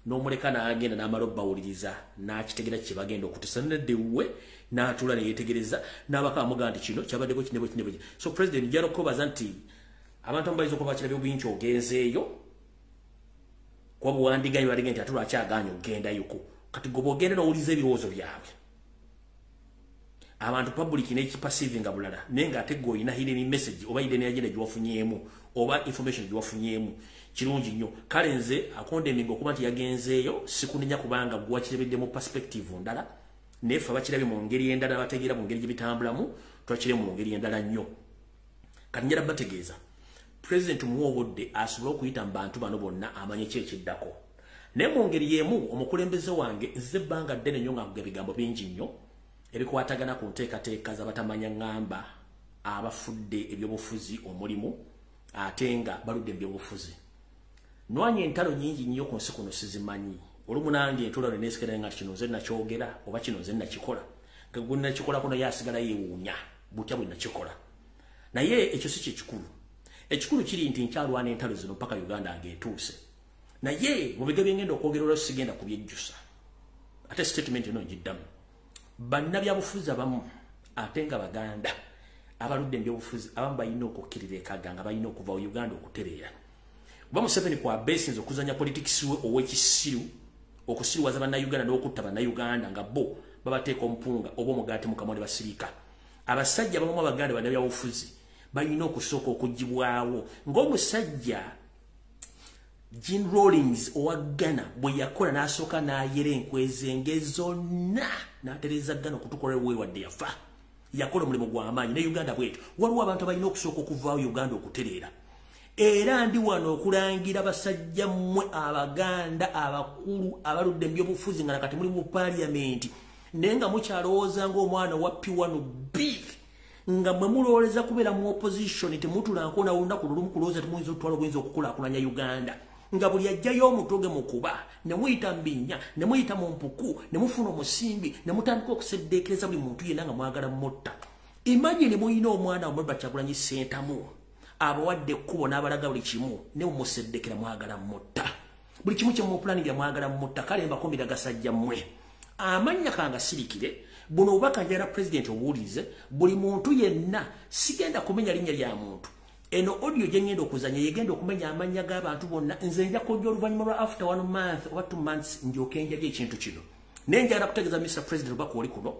N'omuleka n'agenda n'amala obbawuliriza n'akitegeera kye bagenda okutuusa, nedda ewuwe n'atuula ne yeetegereza n'abaka amugamba nti kino kyabadde bwe kino bwe kino bwe kino. So President njagala okukubaza nti abantu abamu bayinza okuba bakirabye obubi nti ogenzeeyo, kuba buwandiganyi balige nti ate lwaki agaanye okugendayoko. Kati gwe bw'ogenda n'owuliza ebirowoozo byabwe, abantu public n'ekiperceivinga bulala, naye ng'ate gwe olina hidden message oba hidden agenda gye wafunyeemu oba information gye wafunyeemu. Kirungi nnyo. Kale nze acondemninga okuba nti yagenzeeyo sikunenya, kubanga gwe wakirebedde mu perspective ndala, naye ffe abakirabye mu ngeri endala, bategeera mu ngeri gye bitambulamu, twakire mu ngeri endala nnyo. Kati njala bategeeza, President muwa obudde asobole okuyita mu bantu bano bonna amanye ki ekiddako. Naye mu ngeri y'emu, omukulembeze wange, nze ebbanga ddene nnyo nga nkuga ebigambo bingi nnyo ebikwatagana ku nteekateeka z'abatamanya ŋŋamba abafudde ebyobufuzi omulimu ate nga baludde mu byobufuzi. Nwanye entalo nnyingi nnyo ku nsi kuno sizimanyi. Olumu nange entuula ne neesikira nga kino nze nakyogera oba kino nze nakikola, nga gwe nakikolako naye asigala yeewuunya butya bwe nakikola. Naye ekyo si kyekikulu. Ekikulu kiri nti nkyalwana entalo zino mpaka Uganda ng'etuuse. Naye mu biga byengenda okwogera olwo sigenda kubyejjusa, ate statement eno ngiddamu. Bannabyabufuzi abamu ate nga Baganda abaludde mu byobufuzi abamu balina okukkirira ekaga nga balina okuva Uganda okutereera, kuba Museveni kwa besinze okuzanya politics we ow'ekisiru, okusiruwaza Bannayuganda n'okutta Bannayuganda nga bo babateeka omupunga oba omugaati mu kamwa ne basirika. Abasajja abamu Abaganda bannabyabufuzi balina okusooka okugibwawo ng'omusajja Jim Rawlings owa Ghana bwe yakola, n'asooka n'ayera enkwezenge zonna n'atereeza Ghana okutukola weewadde yafa. Yakola omulimu gw'amaanyi. Ne Uganda bwetyo, waliwo abantu abalina okusooka okuvaawo Uganda okutereera. Era ndi wano okulangira basajja mmwe Abaganda abakulu abaludde mu byobufuzi nga nakati muli mu paaliyamenti, naye nga mukyalowooza ng'omwana wa P1 B, nga mwe mulowooleza kubeera mu opposition, temutulanko na olunaku lumu kulowooza temuyinza okutwala obuyinza okukulaakulanya Uganda, nga buli ajjayo omutwe ge mukuba ne muyita mu binnya ne muyita mu mpuku ne mufuna omusimbi ne mutandika okuseddeekereza buli muntu yenna nga mwagala mutta. Imagine muyina omwana wamwe Kyagulanyi Ssentamu, abawadde ekkubo n'abalaga buli kimu, ne mumuseddekera mwagala mutta. Buli kimu kye mupulaningira mwagala mutta. Kale mbakumbira gasajja mmwe, amannya kangasirikire. Buno obubaka njagala Pulezidenti obuwulirize buli muntu yenna. Sigenda kumenya linnya lya muntu. Eno audio gye ngenda okuzanya yegenda okumenya amannya g'abantu bonna. Nze nja kujja oluvannyuma lwa after one month oba 2 months ndyoke njabye ekintu kino. Naye njagala kutegeeza Mr President, obubaka oli kuno,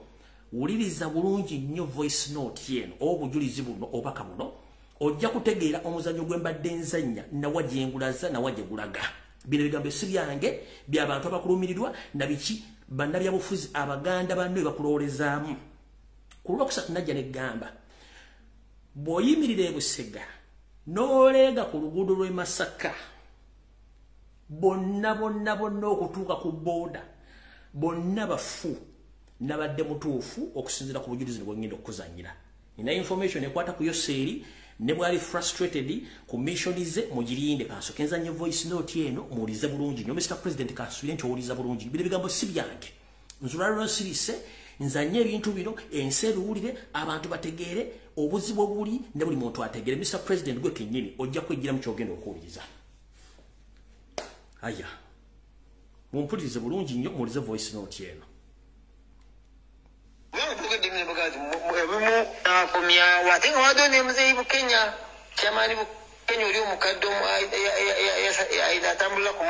wuliriza bulungi nnyo voice note yeno oba obujulizi buno, obubaka buno, ojja kutegeera omuzannyo gwe mbadde nzannya nawa gye ngulaza nawa gye gulaga. Bino ebigambo si byange, by'abantu abakulumirirwa nabiki, bannabyabufuzi Abaganda banno be bakulowoolezaamu. Ku Lwokusatu najja neggamba, bw'oyimirira ebusega n'oleega ku luguudo lw'e Masaka, bonna bonna bonna okutuuka ku booda bonna bafu. Nabadde mutuufu okusinziira ku bujulizi ne bwengenda okukuzanyira. Nina information ekwata ku Yoseeri ne bwali frustrated ku mission ze. Mugirinde, kansooke nzanye voice note eno muwulize bulungi nnyo. Mr President, kansubire nti owuliza bulungi. Bino ebigambo si byange, nzulalo nsirise nzanye ebintu bino ensi ebiwulire, abantu bategeere obuzibu obuli ne buli muntu ategeere. Mr President, gwe kennyini ojja kwejjiramu kyogenda okuwuliriza. Aya, mumpulirize bulungi nnyo, muwulize voice note eno. Ebimu nakomyawo, ate nga waddewo ne Muzeeyi Bukenya, Chairman Bukenya oli omukadde atambulira ku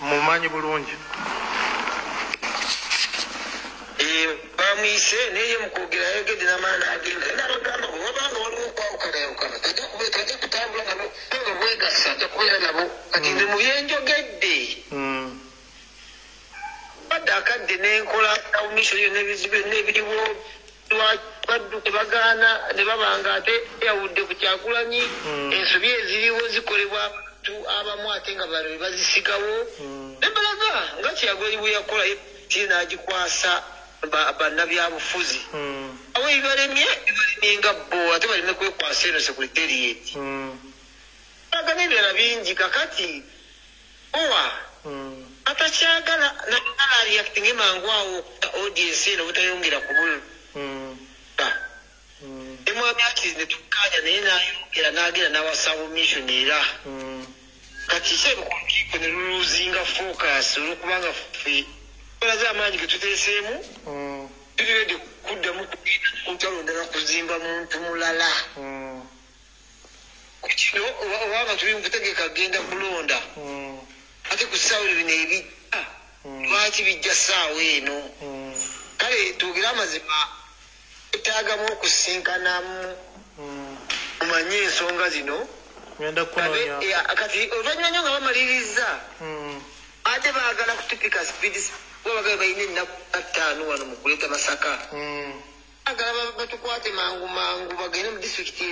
Mumanyi bulungi. Bamuyise, naye ye mukwogera ayogedde n'amaani agenda nabagamba bwe wabanga waliwo okwawukanayawukana, tajja kutambula nabo nga bwegasa, ajja kubeera nabo. Kati nze mu byenjogedde, badde akadde nenkola mission yonna, ebizibu byonna ebiriwo baddu tebagaana ne babanga ate yawudde ku Kyagulanyi. Ensobi eziriwo zikolebwa abantu abamu ate nga bano bazisigawo nembalaga nga Kyagulanyi bwe yakola ti n'agikwasa bannabyabufuzi abo ebibalemye bibalemye nga bo, ate baleme kwekwasa eno secretariat aga n'ebirala bingi. Kakati owa Atakyagala nagala reacting mangu awo audience eno butayongera kubula. Emwami akirize tukkaanya naye n'ayongera n'agenda n'awa mission era. Kati kyebikukiiko ne luluzinga focus olwokubanga ffe tulaze amaanyi ge tuteeseemu tuli ready kuddamu kugenda ku ntalo ndala kuzimba muntu mulala. Ku kino oba tuli mu kutegeka kugenda kulonda ate ku ssaawa bino ebijja lwaki bijja ssaawa eno? Kale twogere amazima, etaagamu okusinkanamu omanye ensonga zino. Kati oluvannyuma nnyo nga bamaliriza ate baagala kutupika speed kuba bagala balina ennaku 5 wano mu kuleeta Masaka. Baagala batukwate mangu mangu bagende mu disitulikiti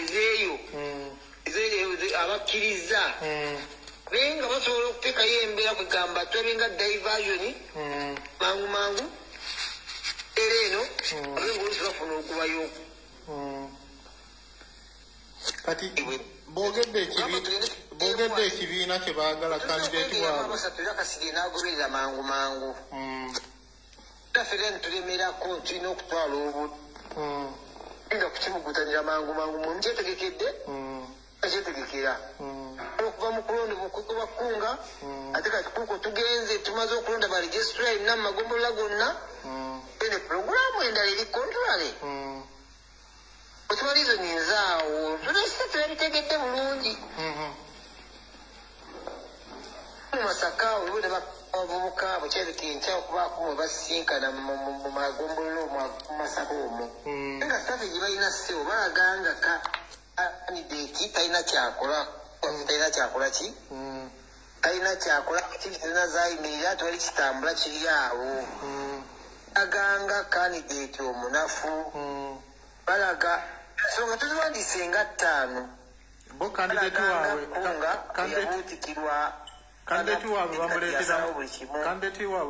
ezeeyo abakkiriza naye nga basobola okuteekayo embeera kwegamba tulabe nga diversion mangu mangu era eno abe ng'oluusi bafuna okubayo. Kati boogedde ekibiina kye baagala kandidate waabwe. Basatu era Kasirye n'agoberera mangu mangu. Ffe era tulemerako tulina okutwala obudde nga kukibugutanira mangu mangu muntu kyetegekedde kyetegekera okuva mu kulonda bakunga ate kati kuko tugenze tumaze okulonda ba registrar yenna mu magombolola gonna ene pulogulaamu endala eri contrary. Otumalizo ninzaawo tulese tulabitegedde bulungi. Mu Masaka oliwo ne abavubuka bwe kirabika enkya okubaako mwe basisinkana mu magombolola mu Masaka omwo. Nga strategy balina ssebo balaga nga kandidate talina kyakola talina kyakola ki talina kyakola activity zayimirira tewali kitambula kiri awo. Baganga kandidate omunafu balaga ensonga tuziwandiise nga 5. Bo kandidate waabwe yabuutikirwa kandidate waabwe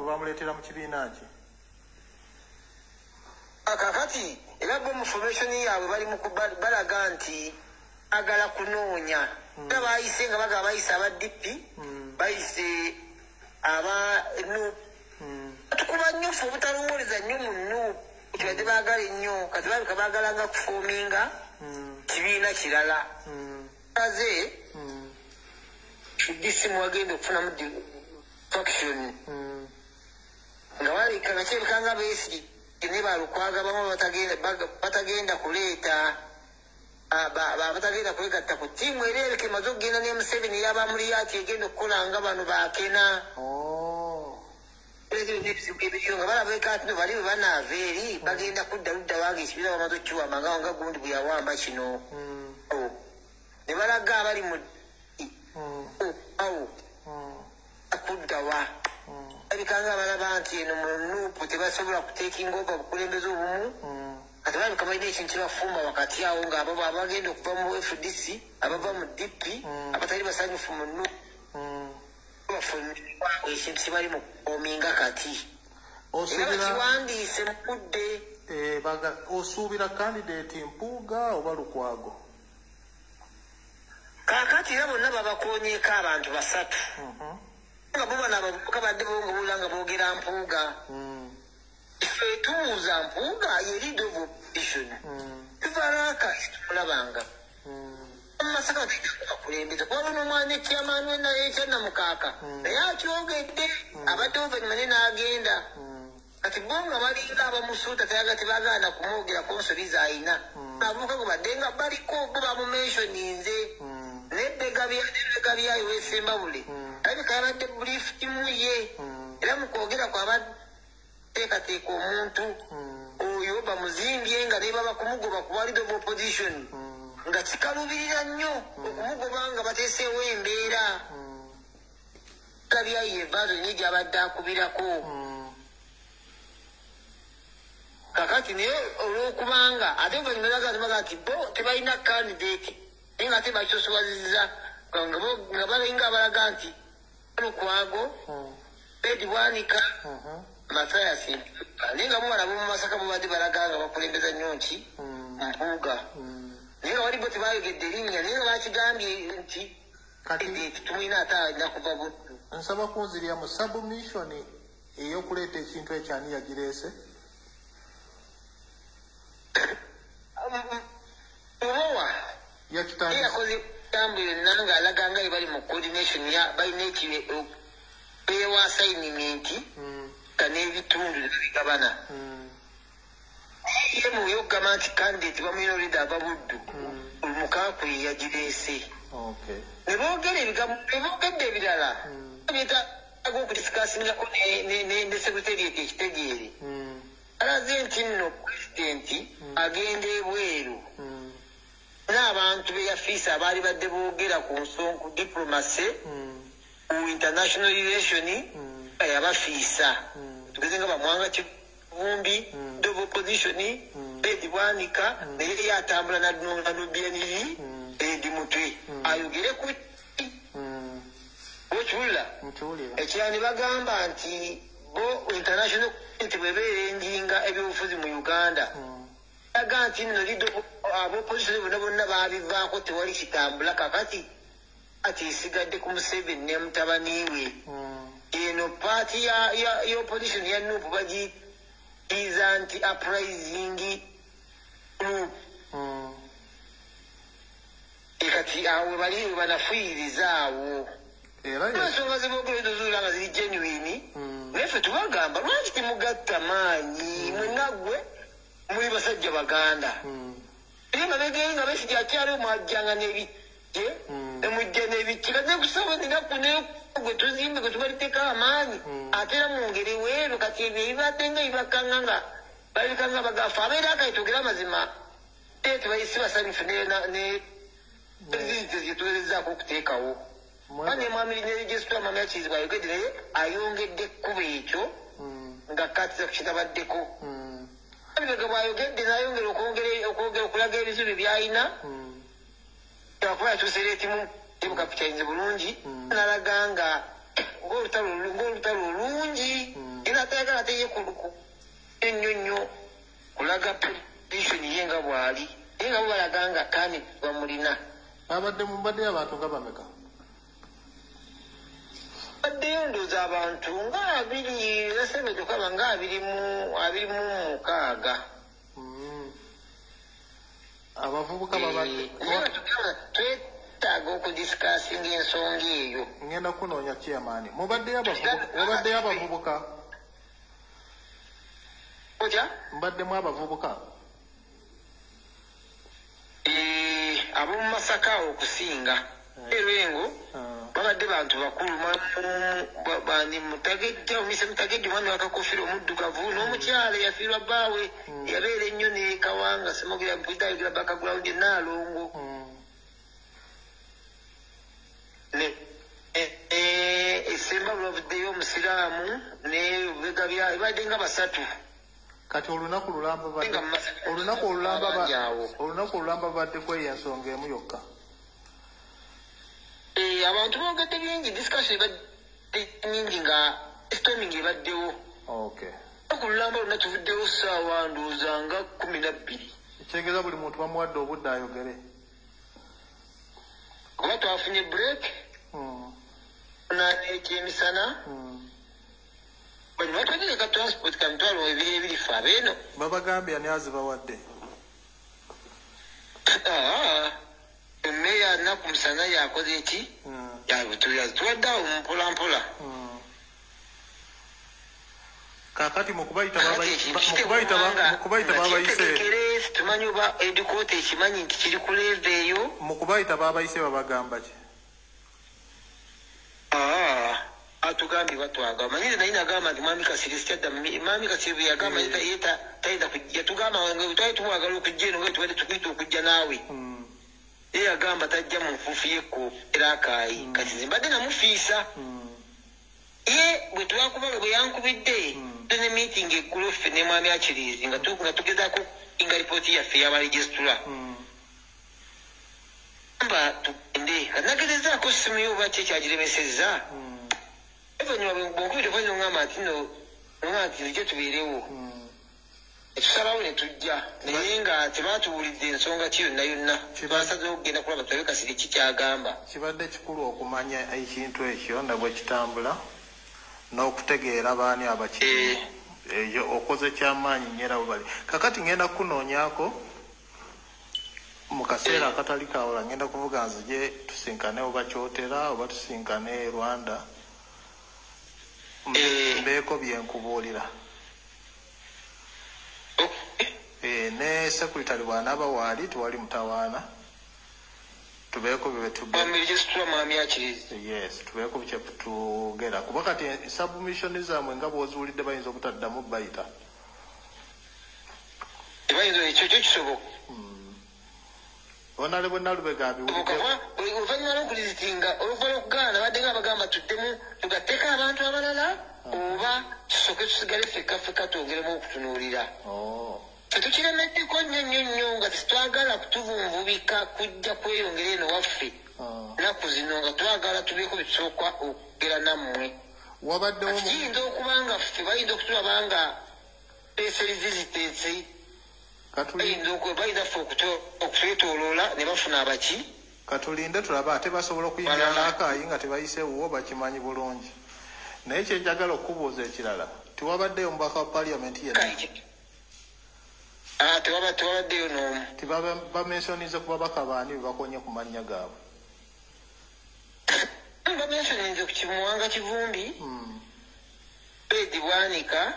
bamuleetera mu kibiina ki? Kakati era bo mu formation yaabwe bali mu balaga nti agala kunoonya. Era bayise nga bagaba bayise aba DP, bayise aba NUP. Tukuba nnyo ffe obutalowooleza nnyo mu NUP kibadde baagala ennyo kati balabika baagala nga kuforminga kibiina kirala. Aze DC mwagenda okufunamu faction nga balabika nga kirabika nga Besigye ne Balukwaga bamu batagenda kuleeta batagenda kwegatta ku ttiimu era ereka emaze okugenda ne Museveni ey'Abamuliyaati egenda okukola nga bano baakena. Ebyo nga balabika ati no bali bwe banaava eri bagenda kudda ludda wange ekibiina bamaze okukiwamba nga gundi bwe yawamba kino. Ne balaga abali mu awo kuddawa. Balabika nga balaba nti eno mu NUP tebasobola kuteekinga over bukulembeze obumu. Kati balabika balina ekintu kye bafumba wakati awo ng'abo abagenda okuva mu FDC, abava mu DP, abatali basanyufu mu NUP bafumba ekintu kye bali mu kukominga kati. Era bakiwandiise mu budde. Osuubira kandidate Mpuuga oba Lukwago? Kaakati era bonna babakoonyeeko abantu 3. Nga bo bano abavubuka badde bongobula nga boogera Mpuuga. Ffe tubuuza Mpuuga ye leader of opposition. Tuva tumulabanga. Mu Masaka bakulembeze kuba n'omwana ekyamaani we naye ekyannamukaaka naye akyogedde abadde oluvannyuma naye n'agenda. Kati bo nga balinga abamusuuta tebaagaana kumwogerako nsobi z'alina. Abavubuka gwe badde nga baliko bo bamumentioninze. N'ebbega byayo w'Essembabule alabika yabadde brief timu ye era mu kwogera kwabadde teekateeka omuntu oyo bamuzimbye nga ne baba kumugoba ku leader of opposition nga kikalubirira nnyo okumugoba nga bateeseewo embeera. Gabyayi evaazo nnyo gy'abadde akubirako. Kakati naye olw'okubanga ate oluvannyuma baga nti bo tebalina kandidate naye nga ate bakisosobazizza nga balinga abalaga nti Lukwago, Fred Bwanika, Mathias Mpuuga. Naye nga bo bano ab'omu Masaka bo badde balaga nga bakulembeza nnyo nki Mpuuga. Naye nga wali bo tebayogedde linnya naye nga bakigambye nti tumulina ate alina kuva Buddu. Nsaba kunzirya mu submission ey'okuleeta ekintu ekyo ani yagireese? Owa Yakitandise. Yakoze tambu yonna ng'alaga nga bwe bali mu coordination balina ewa assignment nga n'ebitundu ne babigabana. Ye mu yogamba nti candidate bamuyina olida ava Buddu, Mukaaku ye yagireese. Okay. Ne boogera ebigambo, ne boogedde ebirala byetaaga okudiscussingako ne secretariat ekitegeere. Alaze nti nno pulezidenti agenda ebweru n'abantu be yafiisa abaali badde boogera ku nsonga ku diplomacy, ku international relation, nga yabafiisa. Tugeze nga Bamwanga Kivumbi, of opposition, Fred Bwanika, naye ye atambula na Nubian Edi Mutwe ayogere ku okiwulira. Nkiwulira. Ekirala ne bagamba nti bo international community bw'ebeera enjinga ebyobufuzi mu Uganda, aga nti nno leader ab'opposition bonna bonna baabivaako, tewali kitambula. Kakati ati esigadde ku Museveni ne mutabani we. Eno party ya opposition ya NUP bagiyitiza nti uprising group. Kati awo we bali we banafuyiriza awo. Era ensonga zeboogera ezo zuula nga ziri genuine. Naye ffe tubagamba, lwaki temugatta maanyi mwenna? Ggwe muli basajja Baganda, naye mabega nga Besigye akyaliwo mwajjanga n'ebijje, nemujja n'ebiki. Kati nekusaba ninaku gwe tuzimbe gwe tubaliteko amaanyi, ate era mwongere weero. Kati ebyo ebibadde nga bibakanga nga babikanga bagafa abeera akali. Twogere amazima, tebayisi basanyufu ne gyetuwerezaako okuteekawo. Mwami mwami neregisitwa mwami akirizibwa ayogedde, naye ayongedde ekkubo ekyo nga katiza ku kitabaddeko. Abibega bw'ayogedde n'ayongera okwongera okulaga ebizibu by'alina, akuba yatuuseera etimu ebukapitayinze bulungi, n'alaga nga ng'olutalo olungi, era atayagala ate ye ennyo nnyo kulaga position ye nga bw'ali, naye nga bo balaga nga kandi bamulina. Babadde mubadde abantu nga bameka? Baddeyo ndowooza abantu nga abiri nasebe tukaba nga 26. Abavubuka babadde? Naye nga tugamba twetaaga okudiscussinga ensonga eyo. Ngenda kunoonya chairman. Mubaddeyo abavubuka? Mubaddeyo abavubuka? Otya? Mubaddemu abavubuka? Ab'omu Masaka awo okusinga erwengo. Babadde bantu bakulu, bani Mutagejja, omise Mutagejja, omwami wakakofira omuddugavu, n'omukyala eyafiirwa bbaawe yabeera ennyo ne Kawanga Semogera mpulira ayogera background Naalongo. Ne Esemba lwavuddeyo omusiraamu ne Lubega bya badde nga basatu. Kati olunaku lulamba badde Nga mu Masaka olunaku olulamba bangi awo. Olunaku olulamba badde kweyo ensonga emu yokka? Abantu boogedde bingi, discussion ebadde nyingi nga storming ebaddewo. Okay. Ku lulamba lwonna tuvuddewo ssaawa ndowooza nga 12. Ekitegeeza buli muntu bamuwadde obudde ayogere. Kuba twafunye break na ekyemisana. Bano batwagereka transport ka 20,000 fe abeeno. Babagambye ani azibawadde? Ah, emmeeya nnaku musana yakoze eki? Yazituwadde awo mpola mpola. Kaakati mu kubayita Kakati mu ekintu kubayita mu kubayita babayise kitegerekere, tumanyi oba edikoota ekimanyi nti kiri ku level eyo. Mu kubayita babayise babagamba ki? Ah, atugambye batwaga manyire, naye nagamba nti mwami Kasiri sikyadda. Mwami Kasiri bwe yagamba ye tayinza kujja, tugamba nga twali tumwagala okujja eno nga tubadde tukuyita okujja naawe. Ye yagamba tajja mu nfuufu y'ekko era akaayi. Kati nze mbadde namufiisa. Ye bwe twakuba bwe yankubidde ne meeting eggulo ffe ne mwami Akirizi nga nga tugezaako inga ripooti yaffe y'abaregisitula mba tugende. Kati nagezezaako simu yo oba ki ekyagiremesezza. Oluvannyuma bwonkubira oluvannyuma ngamba nti no, ngamba nti nzije tubeerewo. Tusalawo ne tujja naye nga tebatuwulidde ensonga ki yonna yonna. Twasazeewo okugenda kulaba tulabe Kasirye ki kyagamba. Kibadde kikulu okumanya ekintu ekyo nga bwe kitambula n'okutegeera baani abakirimu. Eyo okoze kyamaanyi nnyo era bwe bali. Kakati ngenda kukunoonyaako mu kaseera akatali kawala, ngenda kuvuga nzije tusinkane oba Kyotera oba tusinkane e Rwanda. Mbeeko bye nkubuulira. Ne secretary bw'anaaba waali tewali mutawaana, tubeeko bye yes, tubeeko bye tugera kuba kati submission zammwe nga bw'oziwulidde bayinza obutaddamu bayita. Bayinza ekyo kyo kisoboka. Honorable Nalubega abiwulidde. Oluvannyuma lw'okulizitinga oluva lw'okugaana badde nga bagamba tuddemu tugatteko abantu abalala oba tusooke tusigale ffekka ffekka twongeremu okutunuulira. Tetukiremeddeko nnyo nnyo nnyo nga tetwagala kutuvunvubika kujja kweyongera eno waffe. Ennaku zino nga twagala tubeeko bye tusooka okwogera nammwe. Wabaddewo kiyinza okuba nga ffe bayinza okutulaba nga resistance bayinza ffe okutwetooloola ne bafuna abaki. Katulinde tulabe ate basobola okuyingira n'akaayi nga tebayiseewo bakimanyi bulungi. Naye kye njagala okubuuza ekirala, tewabaddeyo omubaka wa paaliyamenti yenna? Tewabaddeyo n'omu. Tebamensonize ku babaka baani be bakonye ku mannya gaabwe? Bamensonize ku Kimuwanga Kivumbi, Fred Bwanika,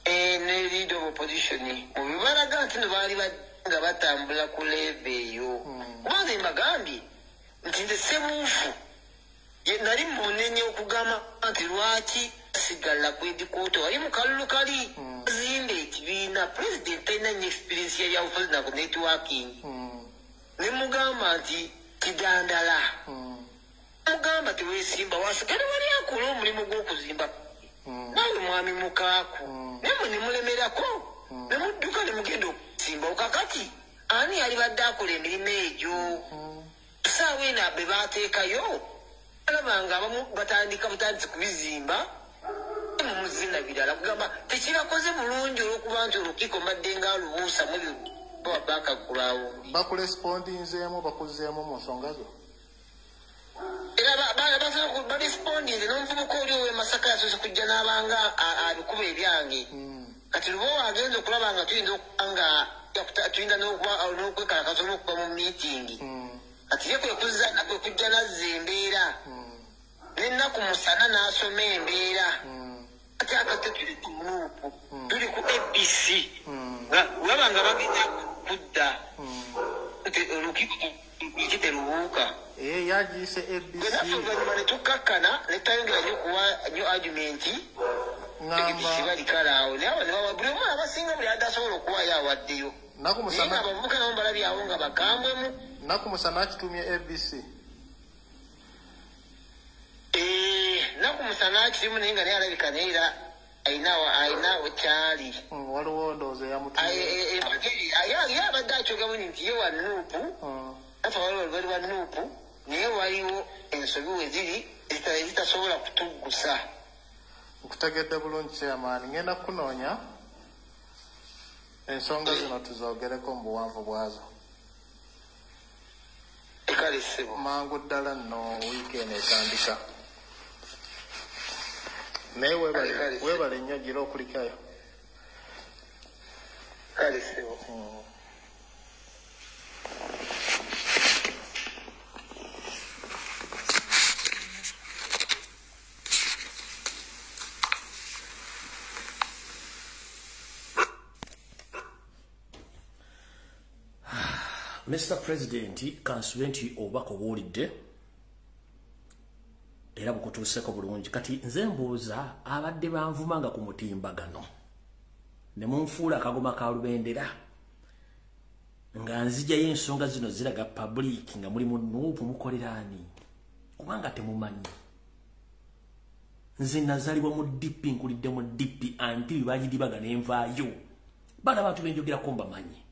ne leader of opposition. Mu bibalaga nti no baali nga batambula ku level eyo. Kubanga mbagambye nti nze Ssebuufu ye nali munenye okugamba nti lwaki sigala ku headquarter wali mu kalulu kali zimba ekibiina. President talina nnyo experience ya byabufuzi na networking. Ne mugamba nti kidandala. Mugamba teweesimba wasigale wali akola omulimu gw'okuzimba. Naawe mwami Mukaaku nammwe ne mulemerako ne mudduka ne mugenda okusimba. Kakati ani yalibadde akola emirimu egyo? Essaawa eno be baateekayo alaba nga abamu batandika butandisi kubizimba mumuzina birala kugamba tekibakoze bulungi olw'okuba nti olukiiko mbadde nga alubuusa mu ebyo baakaggulawo. Bakurespondinzeemu bakuzzeemu mu nsonga zo? Era barespondinze n'omuvubuka oli ow'e Masaka yasoose kujja n'abanga abikuba ebyange. Kati Lubowa agenza okulaba nga tuyinza okuba nga tuyinza n'okwekalakaasa n'okuba mu miitingi. Kati ye kwe kujja n'azza embeera. N'ennaku musana n'asoma embeera. Kati ate tuli ku nuupu, tuli ku ABC. Waba nga bagenda kudda nti olukiiko terubuuka. Yagiise ABC. Bwe naffe oluvannyuma ne tukkakkana ne tutayongera nnyo kuwa nnyo argumenti. Kiba likalaawo naye abo buli omu abasinga buli adde asobola okuwaayo awaddeyo. Naye nga abavubuka nabo balabye awo nga bakambwemu. Nnaku musana akitumye ABC. Nnaku musana akirimu naye nga naye alabika naye era alina kyali. Waliwo ndowooza eyamutumye. Ye abadde akyogamu nti ye wa Nuupu, naffe waliwo olubali lwa Nuupu, naye waliwo ensobi we ziri ezitasobola kutuggusa. Nkutegedde bulungi chairman, ngenda kukunoonya ensonga zino tuzoogereko mu buwanvu bwazo. Kale ssebo. Mangu ddala nno wiiki eno etandika. Naye weebale nnyo gira okulikayo. Kale ssebo. Mr. President, kansube nti obubaka obuwulidde era bukutuuseko bulungi. Kati nze mbuuza abadde banvumanga ku mutimbagano ne munfuula akagoma ka lubendera nga nzijayo ensonga zino ziraga public nga muli mu Nuupu mukoleraani kubanga temumanyi. Nze nazaalibwa mu DP, nkulidde mu DP anti bagidibaga ne nvaayo. Bano abantu benjogerako mbamanyi.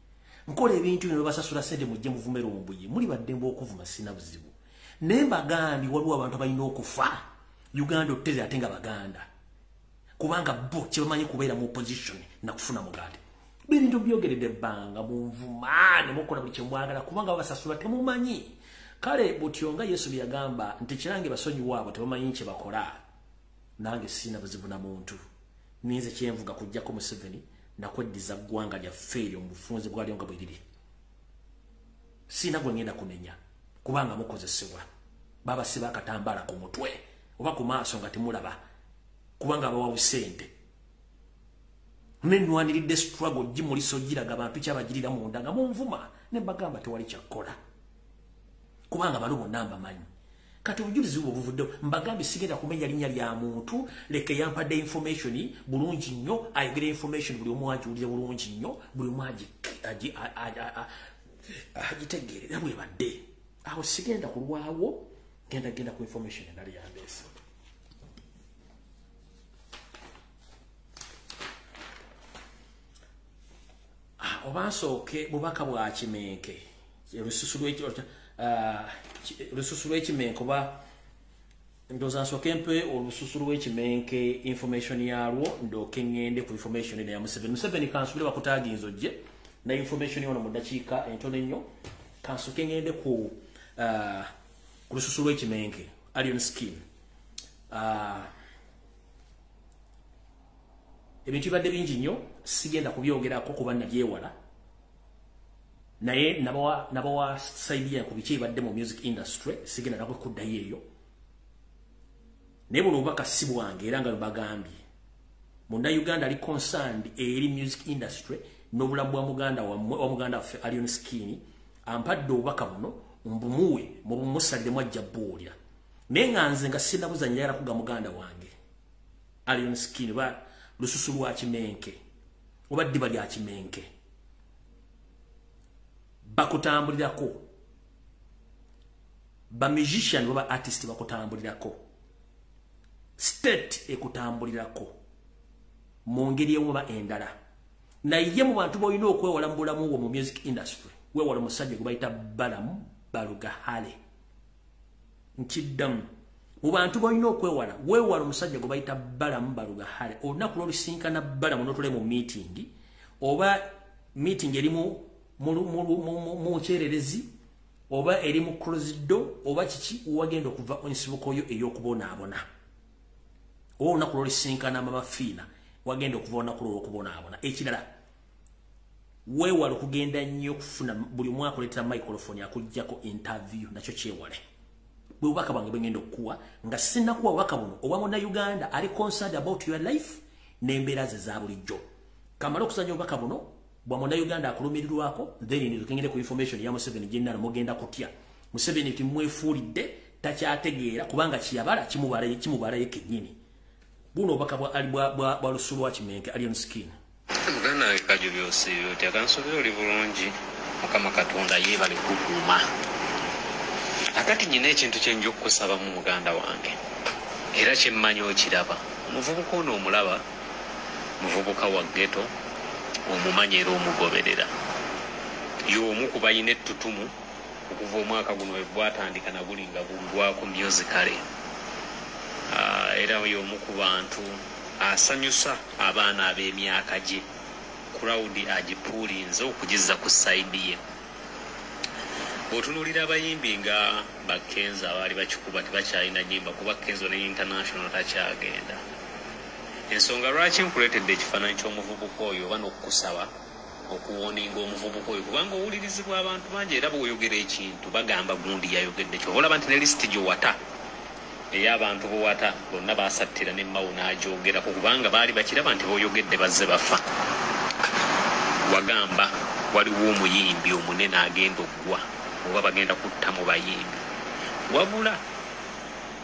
Nkola ebintu bino basasula sente mujje muvumera ombuye muli baddembe okuvuma sina buzibu. Naye mbagambye waliwo abantu abalina okufa Uganda otteze ate nga Baganda. Kubanga bo kyebamanyi kubeera mu opposition na kufuna mugande. Bintu byogeredde ebbanga munvuma ne mukola buli kye mwagala kubanga babasasula temumanyi. Kale butyo nga Yesu bye yagamba nti kirange basonyiwa abo tebamanyi kye bakola. Nange sina buzibu na muntu. Ninze kyenvuga kujjako Museveni nakweddiza ggwanga lyaffe eryo mu bufunze bwalyo nga bwe liri. Sina gwe ngenda kunenya kubanga mukozesebwa. Babasiba akatambala ku mutwe oba ku maaso nga temulaba kubanga bawa busente. Nenwaniridde struggle gimuliso giraga abantu kyabagirira munda nga munvuma ne mbagamba tewali kyakkola kubanga balo bonna mbamanyi. Kati obujulizi bwo buvudde mbagambye sigenda kumenya linnya lya muntu, leke yampadde information bulungi nnyo, ayogera information buli omu agiwulire bulungi nnyo, buli omu agitegeerera bwe badde. Awo sigenda kulwawo, genda ku information endala yandeese. Oba nsooke bubaka bwa Kimenke, olususu lw'ekimenke oba ndowooza nsooke mpe olususu lw'ekimenke information yalwo ndooke ŋŋende ku information eno ya Museveni. Museveni kansubire bakutaaginza ojje na information yono mu ddakiika entono ennyo. Kansooke ŋŋende ku lususu lw'ekimenke Alien Skin. Ebintu bibadde bingi nnyo sigenda kubyogerako kuba nabyewala, naye nabawa side yange ku biki ebadde mu music industry, sigenda nako kuddayo eyo. Naye buno obubaka si bwange era nga bwebagambye Munnayuganda ali concerned eri music industry n'obulamu bwa muganda wammwe wa muganda waffe Alien Skin ampadde obubaka buno mbumuwe mubumusalire mwajja buwulira. Naye nga nze nga sinnabuza njagala kuga muganda wange Alien Skin ba lususu lwa Kimenke oba ddiba lya Kimenke bakutambulirako, ba musician oba artist bakutambulirako, state ekutambulirako mu ngeri emu oba endala. Naye mu bantu b'olina okwewala mu bulamu bwo mu music industry, weewala omusajja gwe bayita Balaam Barugahare. Nkiddamu, mu bantu b'olina okwewala, weewala omusajja gwe bayita Balaam Barugahare. Olunaku lw'olusinkana Balaam n'otule mu meeting, oba meeting erimu mu kyererezi oba eri mu closed door oba kiki, wagenda okuva ensibuko yo ey'okubonaabona. Oba olunaku lw'olusinkana Mama Fiina wagenda okuva olunaku lw'okubonaabona. Ekirala, weewala okugenda nnyo okufuna buli omu akuleetera microphone akuggyako interview, nakyo kyewale. Bwe bubaka bwange bwe ngenda okukuwa nga sinnakuwa bubaka buno obwa Munnayuganda ali concerned about your life n'embeera ze za bulijjo. Kamale okusanya obubaka buno bwa Munnayuganda akulumirirwako, then ndikengere ku information ya Museveni gye mugenda kutya. Museveni timwefuulidde takyategeera kubanga kiyabala kimubala kennyini. Buno obubaka bwa lususu lwa Kimenke Alien Skin. Muganda wange Kajo by'osiibye otya? Kansuubire oli bulungi. Mukama Katonda yeebale kukuuma. Akati nnyina ekintu kye nja okukusabamu muganda wange, era kye mmanyi okiraba. Omuvubuka ono omulaba, muvubuka wa ghetto, omumanyi era omugoberera. Y'omu ku balina ettutumu okuva omwaka guno we gwatandika na guli nga guggwako musically. Era y'omu ku bantu asanyusa abaana ab'emyaka gye, crowd agipuulinze okugizza ku side ye. Bw'otunuulira abayimbi nga Bakenzo abaali bakikuba tebakyalina nnyimba kuba Kenzo ne international takyagenda. Ensonga lwaki nkuleetedde ekifaananyi ky'omuvubuka oyo oba n'okukusaba okuwooninga omuvubuka oyo, kubanga owulirizibwa abantu bangi era bw'oyogera ekintu bagamba gundi yayogedde kyo. Olaba nti ne lisiti gy'owata ey'abantu b'owata bonna baasattira ne Mao n'agyogerako kubanga baali bakiraba nti b'oyogedde bazze bafa. Wagamba waliwo omuyimbi omunene agenda oggwa oba bagenda kutta mu bayimbi. Wabula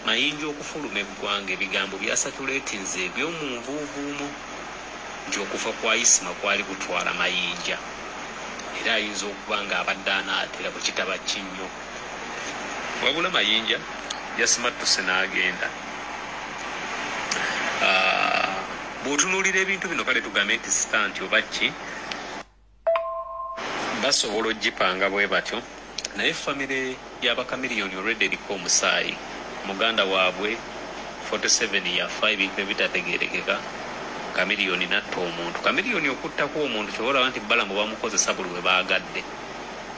Mayinja okufuluma eggwanga ebigambo byasatuleetinze eby'omunvuuvuumo nti okufa kwa Isma kwali kutwala Mayinja, era ayinza okuba ng'abadde anaatera bwe kitaba kinnyo. Wabula Mayinja yasimattuse n'agenda. Bw'otunuulira ebintu bino kale tugambe nti stunt oba ki, basobola ogipanga bwe batyo, naye famire y'Abakamiliyoni already eriko omusaayi. Muganda waabwe 47 yafa ebintu ebitategeerekeka. Chameleone natta omuntu. Chameleone okuttako omuntu kyobola nti Balamu bamukozesa buli we baagadde.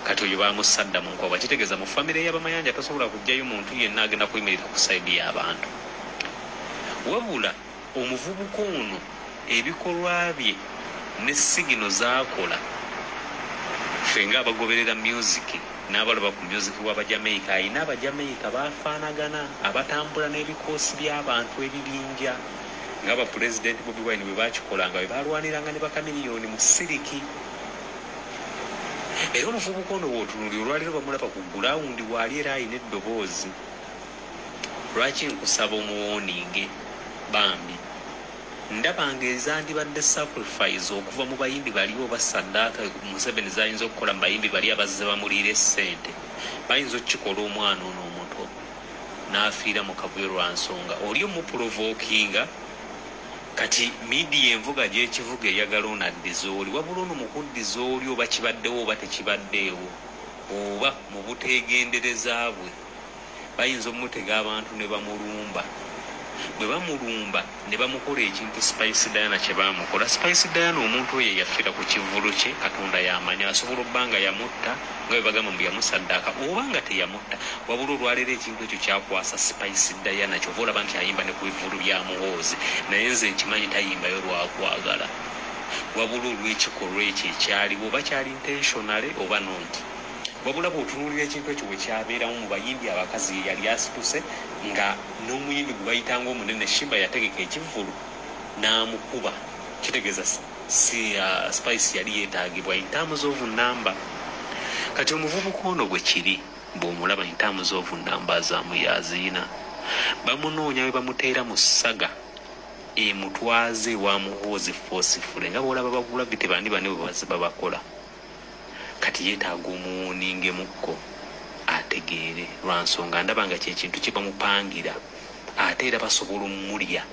Kati oyo bamusadda mu nkoba, kitegeeza mu famire y'Abamayanja tosobola kuggyayo muntu yenna agenda kuyimirira ku sayidi y'abantu. Wabula omuvubuka ono ebikolwa bye ne sigino zaakola, ffe ng'abagoberera music n'abalaba ku music w'Abajamaica, ayina Abajamaica bafaanagana abatambula n'ebikoosi by'abantu ebibinja nga bapulezidenti Bobi Wine bwe bakikolanga, bwe balwaniranga ne bakamiliyoni mu siriki. Era omuvubuka ono bw'otunuulira olwaleero bamulaba ku gulawundi waali era ayina eddoboozi. Lwaki nkusaba omuwooninge bambi? Ndaba nga ezandibadde sacrifice okuva mu bayimbi bali oba saddaaka Museveni zayinza okukola mu bayimbi bali abazze bamuliira essente, bayinza okukikola omwana ono omuto n'afiira mu kavuyo lwa nsonga oli omuprovokinga. Kati midiya envuga gy'ekivuga eyagala ono addize oli, wabula ono mu kuddiza oli oba kibaddewo oba tekibaddeewo oba mu buteegendereza bwe bayinza omutega abantu ne bamulumba. Bwe bamulumba ne bamukola ekintu Spice Diana kye baamukola. Spice Diana omuntu oyo yafiira ku kivvulu kye, Katonda y'amanya, asobola obba nga yamutta nga bwe bagamba mbu yamusaddaaka oba nga teyamutta. Wabula olwaleero ekintu ekyo kyakwasa Spice Diana, kyova olaba nti ayimba ne ku bivvulu bya Muhoozi. Naye nze nkimanyi tayimbayo lwakwagala, wabula olw'ekikolwa ekyo ekyaliwo, oba kyali intentionally oba not. Wabula bw'otunuulira ekintu ekyo bwe kyabeeramu mu bayimbi abakazi, ye yali asituse nga n'omuyimbi gwe bayitanga omunene Shiba yategeka ekivvulu n'amukuba, kitegeeza si Spice yali yeetaagibwa in terms of number. Kati omuvubuka ono bwe kiri bw'omulaba in terms of numbers amuyaziina, bamunoonya bwe bamuteera mu ssaga emutwaze ewa Muhoozi forcefully, nga bw'olaba bagulabite bandi bane bwe bazze babakola. Kati yeetaaga omuwooningemukko ategeere, lwa nsonga ndaba nga kyekintu kye bamupangira, ate era basobola omulya.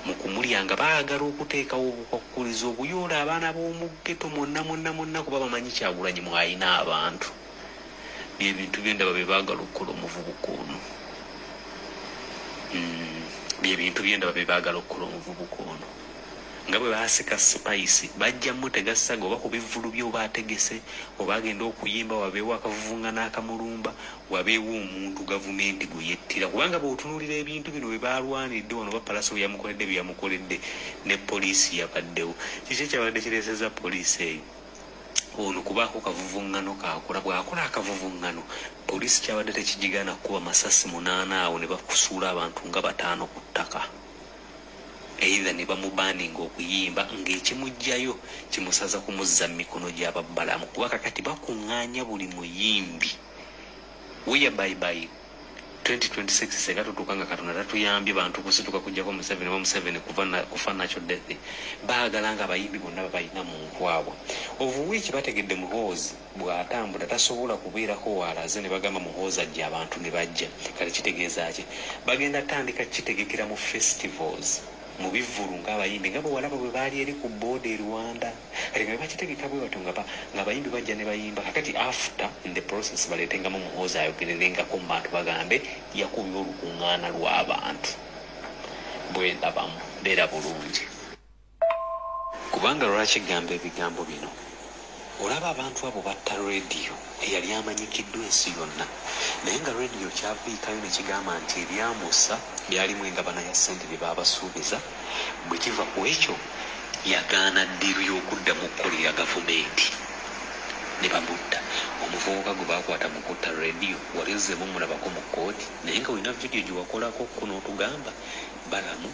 Mu kumulya nga baagala okuteekawo obukwakkulizo obuyoola abaana b'omu ghetto mwonna mwonna mwonna, kuba bamanyi Kyagulanyi mw'alina abantu. Byebintu byendaba bye baagala okukola omuvubuka ono. Byebintu byendaba bye baagala okukola omuvubuka ono. Nga bwe baasika Spice, bajja mutega ssaga oba ku bivvulu bye oba ategese oba agenda okuyimba, wabeewo akavuvungano akamulumba, wabeewo omuntu gavumenti gwe yettira. Kubanga bw'otunuulira ebintu bino bwe baalwanidde wano, oba Palaso bwe yamukoledde bye yamukoledde, ne poliisi yabaddewo. Kiki ekyabadde kireesezza poliisi eyo? Ono kubaako kavuvungano k'akola. Bw'akola akavuvungano, poliisi kyabadde tekigigaana kukuba masasi 8 awo ne bakusuula abantu nga 5 ku ttaka. Either ne bamubaninga okuyimba ng'ekimuggyayo kimusaza kumuzza mu mikono gy'ababbalamu, kuba kakati bakuŋŋaanya buli muyimbi. Whereby by 2026 senga tutuuka nga Katonda tatuyambye bantu kusituka kuggyako Museveni oba Museveni kufa natural death, baagala nga abayimbi bonna babalina mu nkwabwa. Of which bategedde Muhoozi bw'atambula tasobola kubeerako waalaze ne bagamba Muhoozi ajja abantu ne bajja. Kale kitegeeza ki? Bagenda tandika kitegekera mu festivals, mu bivvulu ng'abayimbi nga bwe walaba bwe baali eri ku booda e Rwanda. Kati nga bwe bakitegeka bwe batyo nga abayimbi bajja ne bayimba. Kakati after in the process baleetengamu Muhoozi ayogererengako mu bantu bagambe yakubye olukuŋŋaana lw'abantu. Bwe ndabamu mbeera bulungi. Kubanga lwaki gamba ebigambo bino? Olaba abantu abo batta rediyo eyali amanyikiddwa ensi yonna, naye nga rediyo kyaviikayo ne kigamba nti ebyamusa byalimu engabana ya ssente bye baabasuubiza. Bwe kiva ku ekyo yagaana ddiiru y'okuddamu okukolera gavumenti ne bamutta. Omuvubuka gwe baakwata mu kutta rediyo wali ozzeemu omulabako mu kkooti, naye nga olina vidiyo gye wakolako ko n'otugamba Balamu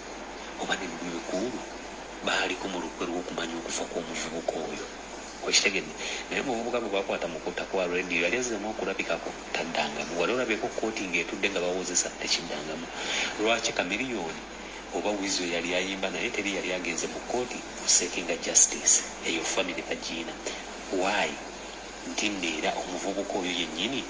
oba ne Bibikuulu baaliko mu lukwe lw'okumanya okufa kw'omuvubuka oyo. Okitegedde? Naye omuvubuka gwe baakwata mu kutta kwa rediyo yali azzeemu okulabikako taddangamu. Wali olabyeko kkooti ng'etudde nga bawozesa tekiddangamu. Lwaki Chameleone oba Weasel yali ayimba naye teri yali agenze mu kkooti kuseekinga justice? Eyo family bagiina. Why? Nti nno era omuvubuka oyo yennyini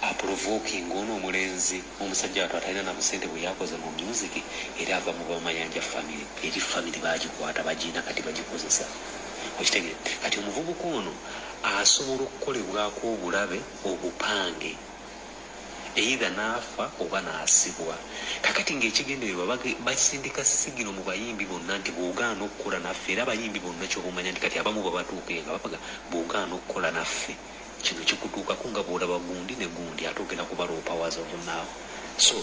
aprovoking ono omulenzi omusajja wattu atalina na busente bwe yakoze mu music, era ava mu Bamayanja family. Eri family bagikwata bagiina kati bagikozesa. Okitegedde? Kati omuvubuka ono asobola okukolebwako obulabe obupange. Either n'afa oba n'asibwa. Kakati ng'ekigendererwa basindika sigino mu bayimbi bonna nti bw'ogaana okukola naffe, era abayimbi bonna ky'obumanya nti kati abamu babatuuke nga babaga bw'ogaana okukola naffe kino kikutuukako nga bw'olaba gundi ne gundi ate ogenda kubaloopa waza obunnaawo. So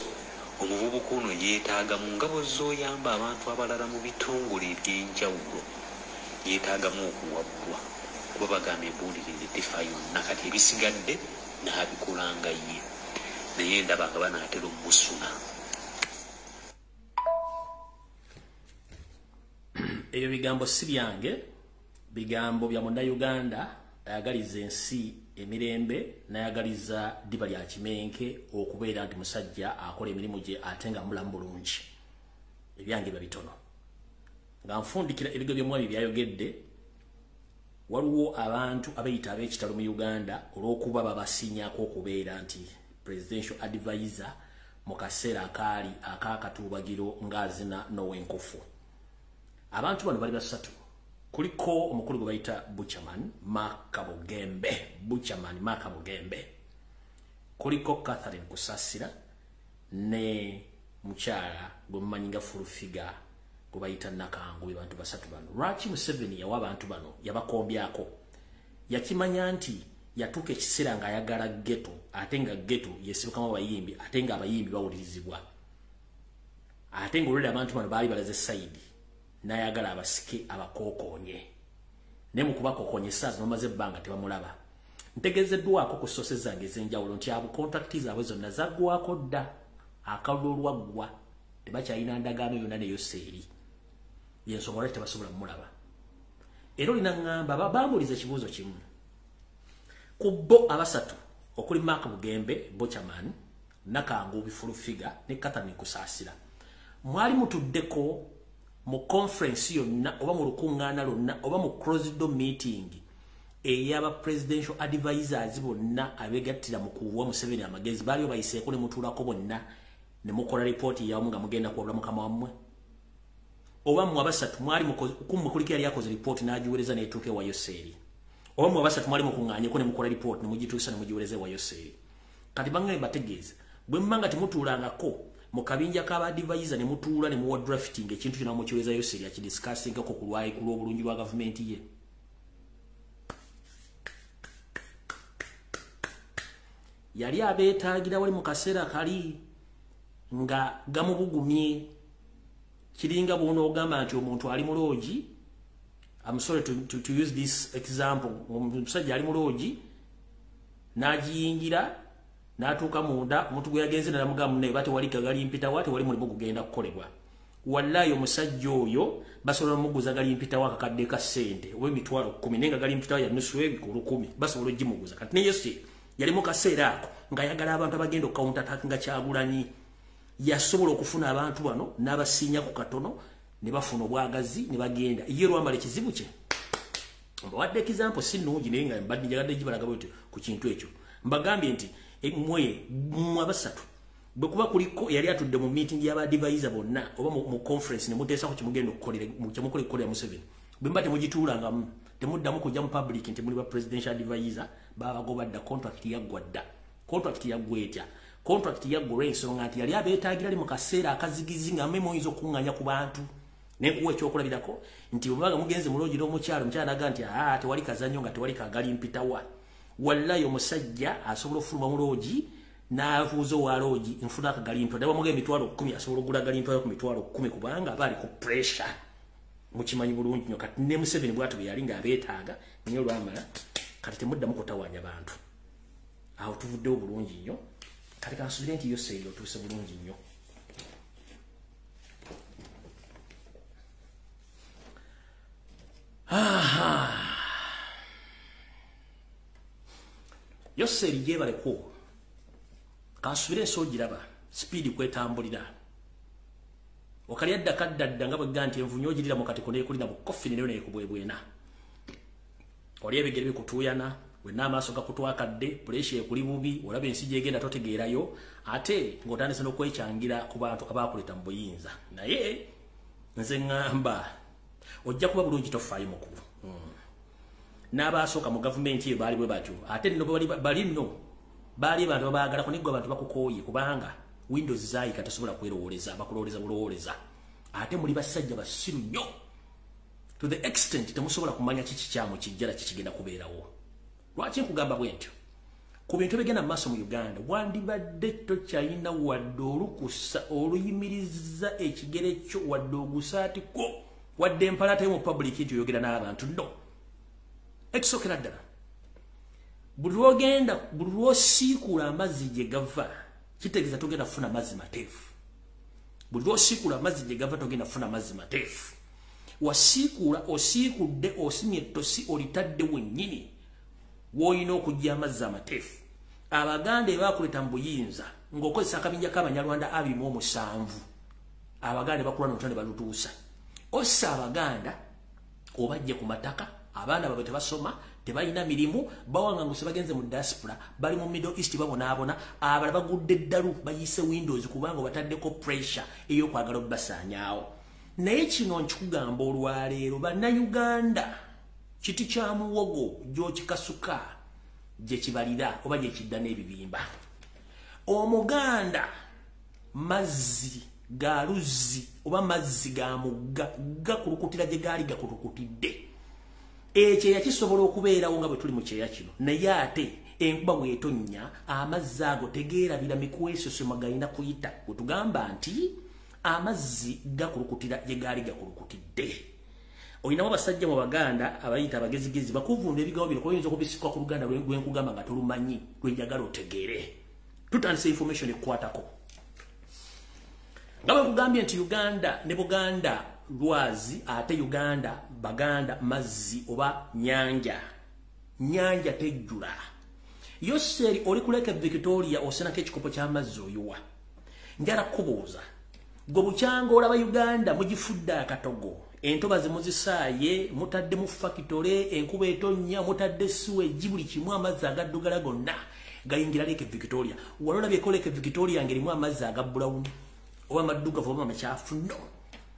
omuvubuka ono yeetaaga mu ngabo z'oyamba abantu abalala mu bitongole eby'enjawulo, yeetaagamu okuwabbwa kuba bagamba embuulirire tefa yonna, kati ebisigadde n'abikolanga ye, naye ndaba nga banaatera omusuna. Ebyo bigambo si byange, bigambo bya Munnayuganda ayagaliza ensi emirembe n'ayagaliza ddiba lya Kimenke okubeera nti musajja akola emirimu gye ate nga mulamu bulungi. Ebyange biba bitono. Nga nfundikira ebigo by'omwami byayogedde, waliwo abantu abeeyita ab'ekitalo mu Uganda olw'okuba babasiinyako okubeera nti presidential advisor mu kaseera akaali ak'akatuubagiro ng'azina n'owenkofu. Abantu bano bali basatu. Kuliko omukulu gwe bayita Butcherman Mark Bugembe, Butcherman Mark Bugembe. Kuliko Catherine Kusasira ne mukyala gwe mumanyi nga Full Figure gwe bayita Nakangu. Bantu basatu bano. Lwaki Museveni yawa abantu bano yabakombyako? Yakimanya nti yatuuka ekiseera ng'ayagala ghetto, ate nga ghetto yesibukamu abayimbi, ate nga abayimbi bawulirizibwa, ate ng'olwedde abantu bano baali balaze side, n'ayagala abasike abakookoonye, naye mu kubakookonya essaawa zino bamaze ebbanga tebamulaba. Ntegeezeddwako ku sources zange ez'enjawulo nti abo contract zaabwe zonna zaggwako dda, akalulu olwaggwa tebakyalina ndagaano yonna ne Yoseeri, y'ensonga lwaki tebasobola kumulaba. Era olina ŋŋamba bambuuliza ekibuuzo kimu ku bo abasatu okuli Mark Bugembe, Butcherman, Nakanguubi Full Figure ne Catherine Kusasira, mwali mutuddeko mu conference yonna oba mu lukuŋŋaana lwonna oba mu closed door meeting ey'aba presidential advisors bonna abeegattira mu kuwa Museveni amagezi, baaliyo bayiseeko ne mutuulako bonna ne mukola ripooti yawamu nga mugenda kuwabula mukama wammwe? Oba mmwe abasatu mwali kummwe kuliko yali akoze ripooti n'agiweereza n'etuuka ewa Yoseeri? Oba mmwe abasatu mwali mukuŋŋaanyeko ne mukola ripooti ne mugituusa ne mugiweereza ewa Yoseeri? Kati bangaye mbategeeza, bwe muba nga temutuulangako mu kabinja k'aba advisor ne mutuula ne muwa drafting ekintu kyonna mukiweereza Yoseeri akidiscussingako ku lwayi ku lw'obulungi bwa gavumenti ye, yali abeetaagira wali mu kaseera kali nga gamubugumye. Kiringa bw'onoogamba nti omuntu ali mu loogi, I'm sorry to use this example, omusajja ali mu loogi n'agiyingira n'atuuka munda, omuntu gwe yagenze n'amugamba munnaye ba tewali galimpitawa, tewali mulimu gugenda kukolebwa. Wallayi omusajja oyo basobola omuguza galimpitawa akakadde ka ssente oba 100,000, naye nga galimpitawa ya nusu ku 1,000 basobola ogimuguza. Kati ne Yesu yali mu kaseera ako ng'ayagala abantu abagenda okucounter attack nga Kyagulanyi, yasobola okufuna abantu bano n'abasiinya ku katono ne bafuna obwagazi ne bagenda. Ye lwamala ekizibu kye, mbawadde example si nnungi, naye nga mbadde njagadde gibalaga bwetyo ku kintu ekyo. Mbagambye nti mmwe abasatu bwe kuba kuliko yali atudde mu meeting y'aba advisor bonna oba mu conference ne muteesa ku kimugenda okukolera kyemukola okukolera Museveni, bwe muba temugituulangamu temuddamu kujja mu public nti muli ba presidential advisor. Babagoba dda, contract yaggwa dda. Contract yaggwa etya? Contract yaggwa olw'ensonga nti yali abeetaagira ali mu kaseera akazigizi nga mmwe muyinza okuŋŋaanya ku bantu. Nenkuwa ekyokulabirako nti bwebaga mugenze mu loogi n'omukyalo, omukyala naga nti aa tewali kazannyo nga tewali kagalimpitawa, wallayi omusajja asobola okufuluma mu loogi n'abuuza owa loogi nfuna akagalimpitawa, naye bamuga 10,000 asobola okugula galimpitawa ku 10,000 kubanga aba ali ku pressure. Mukimanyi bulungi nnyo. Kati ne Museveni bw'atyo bwe yali ng'abeetaaga, naye olwamala kati temuddamu kutawaanya bantu. Awo tuvuddewo bulungi nnyo. Kati kansubire nti Yoseeri otuuse bulungi nnyo. Aha. Yoseeri gyebaleko, kansubire ensi ogiraba speed kwetambulira, wakali adda kaddadda nga bwegga nti envunyu ogirira mu katiko neekulina bukofi neyo neekubwebwena, oli ebigere bikutuuyana wenna, amaaso gakutwakadde, pressure ekuli bubi, olaba ensi gyegenda totegeerayo, ate ng'otandise n'okwekyangira ku bantu abakuleeta mu buyinza. Naye nze ŋŋamba ojja kuba bulungi, tofaayo mukulu. N'abaasooka mu gavumenti eyo baali bwe batyo, ate nno bali nno Baali abantu babaagalako naye gwe abantu bakukooye kubanga windows zaayika tosobola kwerowooleza, bakulowooleza bulowooleza. Ate muli basajja basiru nnyo to the extent temusobola kumanya kiki kyamu kijjala kikigenda kubeerawo. Lwaki nkugamba bwe ntyo? Ku bintu ebigenda mu maaso mu Uganda, wandibadde tokyalina wadde olukusa oluyimiriza ekigere kyo, wadde ogusaati kwo, wadde empalata yo mu public nti oyogera n'abantu. No. Ekisookera ddala, buli lw'ogenda, buli lw'osiikuula amazzi gye gava, kitegeeza togenda kufuna mazzi mateefu. Buli lw'osiikuula amazzi gye gava togenda kufuna mazzi mateefu. Wasiikuula, osiikudde, osimye ettosi olitadde wennyini w'olina okuggya amazzi amateefu. Abaganda ebaakuleta mu buyinza ng'okozesa akabinja k'Abanyarwanda 27, Abaganda bakulwana olutalo ne balutuusa. Ossa Abaganda obajje ku mataka, abaana baabwe tebasoma, tebalina mirimu, bawanganguse bagenze mu diaspora, bali mu Middle East babonaabona, abalala bagudde eddalu bayise windows kubanga bataddeko pressure ey'okwagala obbasaanyaawo. Naye kino nkikugamba olwaleero, Bannayuganda, kiti kya muwogo gy'okikasuka gye kibalira oba gye kidda n'ebibimba. Omuganda mazzi ga luzzi oba mazzi ga mugga gakulukutira gye gaali gakulukutidde. Ekyeya kisobola okubeerawo nga bwe tuli mu kyeya kino, naye ate enkuba bw'etonnya amazzi ago tegeerabira mikwesosoma galina kuyita. Bwe tugamba nti amazzi gakulukutira gye gaali gakulukutidde. Olinawo abasajja mu Baganda abayita abagezigezi bakuvunda ebigambo bino, oyinza okubisika ku Luganda lwe nkugamba nga tolumanyi, lwe njagala otegeere. Tutandise information ekwatako. Nga bwe nkugambye nti Uganda ne Buganda lwazi, ate Uganda Baganda mazzi oba nyanja. Nyanja tejjula. Yoseri oli ku Lake Victoria osenako ekikopo ky'amazzi oyiwa. Njala kubuuza, gwe bukyanga olaba Uganda mugifudde akatogo, entobazi muzisaaye, mutadde mu fakitole, enkuba etonnya, mutadde sewage, buli kimu amazzi agaddugala gonna gayingira Lake Victoria. Wali olabyeko Lake Victoria ng'erimu amazzi aga brown oba amaddugavu oba amakyafu? No.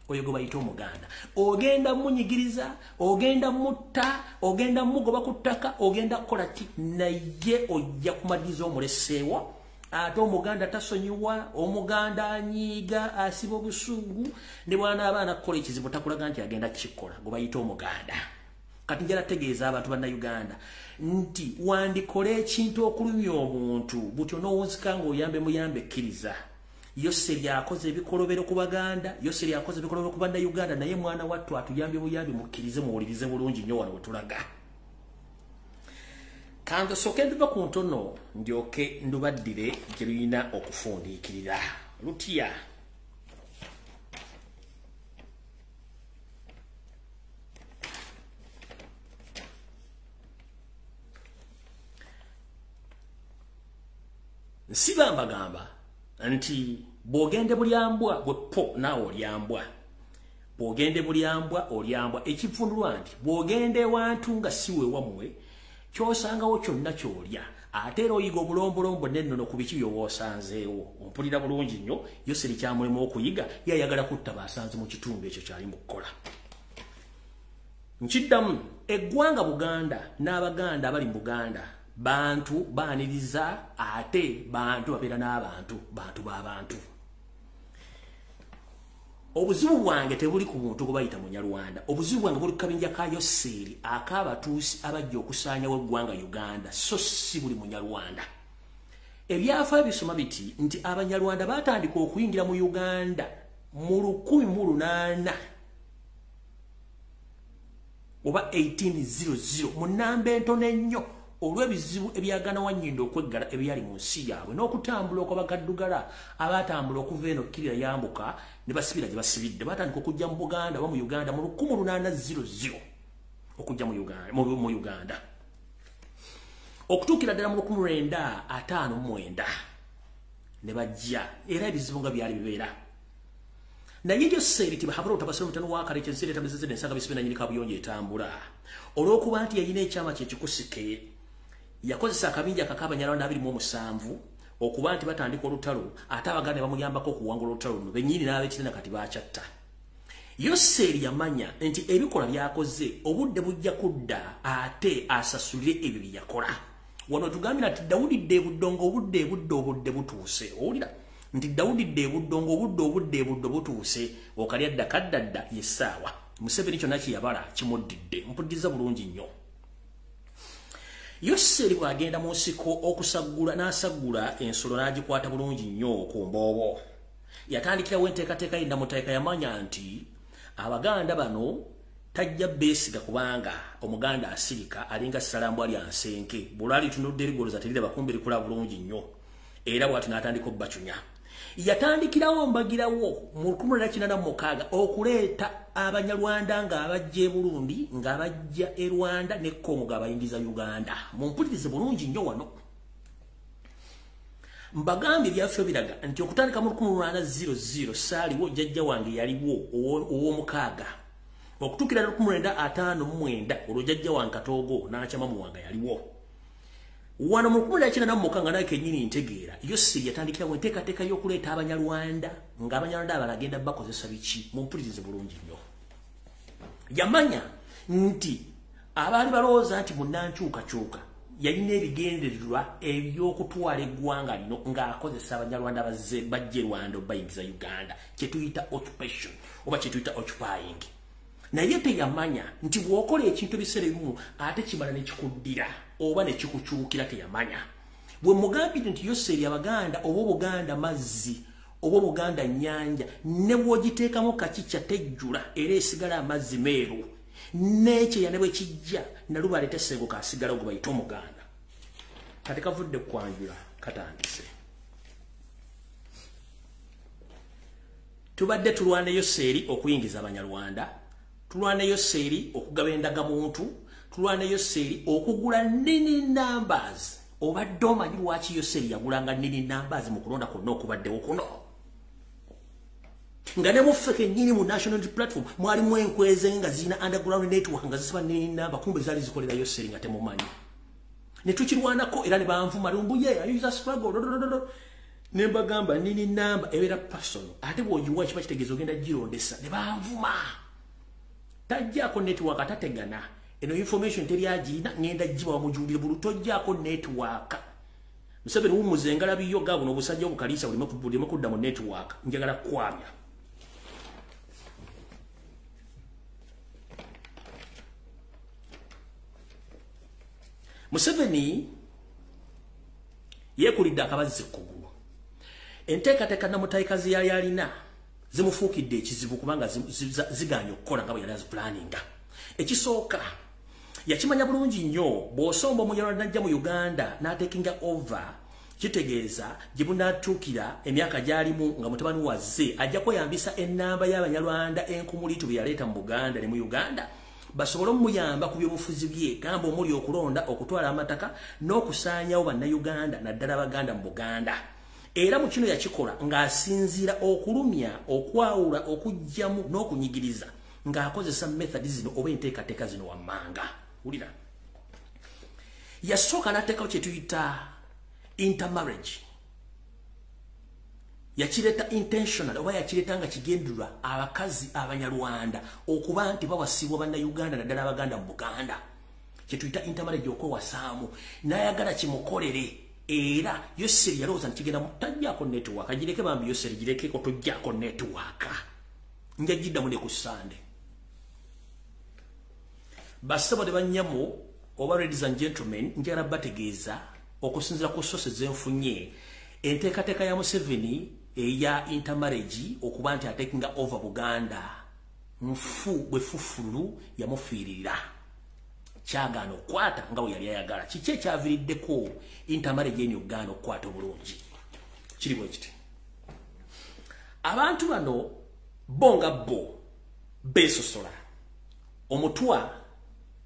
Oyo gwe bayita Omuganda. Ogenda munyigiriza, ogenda mutta, ogenda mugoba ku ttaka, ogenda kukola ki, naye ojja kumaliriza omuleseewo. Ate Omuganda tasonyiwa, Omuganda anyiiga, asiba obusungu, ne bw'anaaba anakukola ekizibu takulaga nti agenda kukikola, gwe bayita Omuganda. Kati njala tegeeza abantu Bannayuganda nti wandikola ekintu okulumya omuntu butyo n'owunzika ng'oyambe muyambe kkiriza. Yoseri akoze ebikolobero ku Baganda, Yoseri akoze ebikolobero ku Bannayuganda, naye mwana wattu atuyambye buyambi, mukkirize muwulirize bulungi nnyo wano we tulaga. Kange sooke nduva ku ntono ndyoke ndubaddire gye lulina okufundiikirira. Lutya? Nsiba mbagamba nti bw'ogende bulyambwa bwe po naawe olyambwa. Bw'ogende bulyambwa olyambwa. Ekivundulwa nti bw'ogenda ewantu nga si we wammwe, ky'osangawo kyonna ky'olya. Ate era oyiga obulombolombo n'ennono ku biki by'oba osanzeewo. Ompulira bulungi nnyo, Yoseri kyamulema okuyiga, ye ayagala kutta baasanze mu kitundu ekyo ky'ali mu kukola. Nkiddamu, eggwanga Buganda n'Abaganda abali mu Buganda bantu baaniriza, ate bantu babeera n'abantu, bantu b'abantu. Obuzibu bwange tebuli ku muntu gwe bayita Munyarwanda. Obuzibu bwange buli ku kabinja ka Yoseri ak'abatuusi abajja okusaanyawo eggwanga Uganda, so si buli Munyarwanda. Ebyafaayo bisoma biti nti Abanyarwanda baatandika okuyingira mu Uganda mu 1800 oba 1800 mu nnamba entono ennyo, olw'ebizibu ebyagana wannyindo okweggala ebyali mu nsi yaabwe n'okutambula okw'abakaddugala abaatambula okuva eno kkirira yambuka ne basibira gye basibidde. Baatandika okujja mu Buganda oba mu Uganda mu 1800 okujja mu Uganda okutuukira ddala mu 1959 ne bajja, era ebizibu nga byali bibeera. Naye Yoseri tibahabula otabasira omutano wa kale kyensire tamezeze n'ensanga bisibe nannyini kabuyonjo etambula. Olw'okuba nti yalina ekyama kye ekikusike, yakozesa akabinja ak'Abanyarwanda 27 okuba nti batandika olutalo, ate Abaganda ne bamuyambako okuwangula olutalo luno, bennyini n'abekitina kati baakyatta. Yoseri yamanya nti ebikola by'akoze obudde bujja kudda ate asasulire ebyo bye yakola. Wano tugambira nti Dawudi dde ebuddo ng'obudde ebuddo obudde butuuse. Owulira nti Dawudi dde ebuddo ng'obudde obudde ebuddo butuuse, okalya dda kadda dda y'essaawa. Museveni kyonna kye yabala kimuddidde. Mpuliriza bulungi nnyo. Yoseri bw'agenda mu nsiko okusaggula n'asaggula ensolo n'agikwata bulungi nnyo ku mboobo. Yatandikirawo enteekateeka ye Nnamutayika. Yamanya nti Abaganda bano tajja beesiga kubanga Omuganda asirika alinga ssalambwa lya nsenke. Bw'olwali tunudde erigoloza teriraba kumbe likula bulungi nnyo. Era bw'atyo n'atandika obbacunya. Yatandikirawo mbagirawo mu 1986 okuleeta Abanyarwanda ng'abajja e Burundi, ng'abajja e Rwanda ne Congo ng'abayingiza Uganda. Mumpulirize bulungi nnyo wano. Mbagambye ebyaffe biraga nti okutandika mu 1900 saaliwo jjajja wange yaliwo ow'omukaaga. Okutuukira 1959 olwo jjajja wange Katoogo n'akyama Muwanga yaliwo. Wano mu 1986 naye kennyini ntegeera Yoseri yatandikirawo enteekateeka y'okuleeta Abanyarwanda ng'Abanyarwanda abalagenda bakozesa biki. Mumpulirize bulungi nnyo. Yamanya nti abaali balowooza nti munnankyukakyuka yalina ebigendererwa eby'okutwala eggwanga lino ng'akozesa Abanyarwanda bazze bajja e Rwanda obayingiza Uganda, kye tuyita occupation oba kye tuyita occupying. Naye teyamanya nti bw'okola ekintu ebiseera ebimu ate kimala ne kikuddira oba ne kikukyukira. Teyamanya. Bwe mugambire nti Yoseri Abaganda oba Obuganda mazzi oba Obuganda nnyanja, ne bw'ogiteekamu kakikya tejjula era esigala amazzi meeru. N'ekyeya ne bwe kijja Nalubaale tesenguka asigala gwe bayita Omuganda. Kati kavudde kwanjula katandise. Tubadde tulwana Yoseri okuyingiza Abanyarwanda, tulwana Yoseri okugaba endagamuntu, tulwana Yoseri okugula nini numbers. Obadde omanyi lwaki Yoseri yagulanga nini numbers mu kulonda kwonna okubaddewo kuno? Nga ne muffe kennyini mu National Platform mwalimu enkweze nga zirina underground network nga zisiba nini namba, kumbe zaali zikolera Yoseri nga temumanyi. Ne tukirwanako era ne banvuma lumbuye ayuza struggle. Ne mbagamba nini namba ebeera personal, ate bw'ogiwa kiba kitegeeza ogenda girondesa. Ne banvuma. Tajjaako network atategana. Eno information teri agirina, ngenda gibawa mujulire bulu. Tojjaako network. Museveni wummuza engalabi yo ga buno obusajja obukaliisa buleme kudda mu network. Njagala kukwamya. Museveni yeekulidde akabazzi kkugulu. Enteekateeka Nnamutayika ze yali alina zimufuukidde ekizibu kubanga zigaanye okukola nga bwe yali azipulaninga. Ekisooka yakimanya bulungi nnyo bw'osomba Omunyarwanda n'ajja mu Uganda n'atekinga over, kitegeeza gye bunaatuukira emyaka gy'alimu nga mutabani wazze ajja kweyambisa ennamba y'Abanyarwanda enkumuliitu bye yaleeta mu Buganda ne mu Uganda basobole omuyamba ku byobufuzi bye, gamba omuli okulonda, okutwala amataka n'okusaanyawo Bannayuganda naddala Abaganda mu Buganda. Era mu kino yakikola ng'asinziira okulumya, okwawula, okuggyamu n'okunyigiriza ng'akozesa method zino oba enteekateeka zino wammanga. Wulira. Yasooka n'ateekawo kye tuyita intermarriage. Yakireeta intentional oba yakireeta nga kigendererwa abakazi Abanyarwanda okuba nti bawasibwa Bannayuganda naddala Abaganda mu Buganda. Kye tuyita intermarriage, okwewasaamu. N'ayagala kimukolere. Era Yoseri yalowooza nti kigenda tajjaako network. Gireke bambi Yoseri, girekeko, tojjaako network. Nja giddamu ne ku Ssande. Bassebo ne bannyamu oba ladies and gentlemen, njagala bategeeza okusinziira ku sources zenfunye enteekateeka ya Museveni eya intermarriage okuba nti atekinga over Buganda nfu bwe fufulu yamufiirira. Kyagaana okukwata nga bwe yali ayagala. Kiki ekyaviiriddeko intermarriage eno okugaana okukwata obulungi? Kiri bwe kiti. Abantu bano bo nga bo beesosola. Omutwa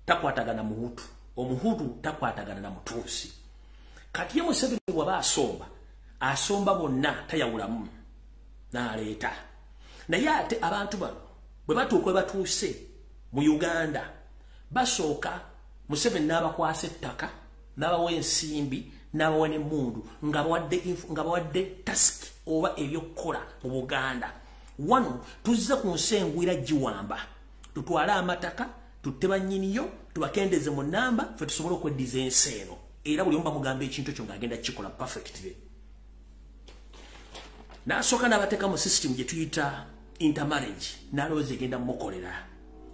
takwatagana Muhutu, Omuhutu takwatagana na Mutuusi. Kati ye Museveni bw'aba asomba, asomba bonna tayawulamu n'aleeta. Naye ate abantu bano bwe batuuka we batuuse mu Uganda, basooka Museveni n'abakwasa ettaka, n'abawa ensimbi, n'abawa n'emmundu nga bawadde task oba ebyokukola mu Buganda. Wano tuzze ku nsi engwira giwamba, tutwale amataka, tutte bannyiniyo, tubakendeze mu nnamba, ffe tusobole okweddiza ensi eno. Era buli omu bamugamba ekintu ekyo ng'agenda kukikola perfectly. N'asooka n'abateeka mu system gye tuyita intermarriage, n'alowooza egenda mmukolera.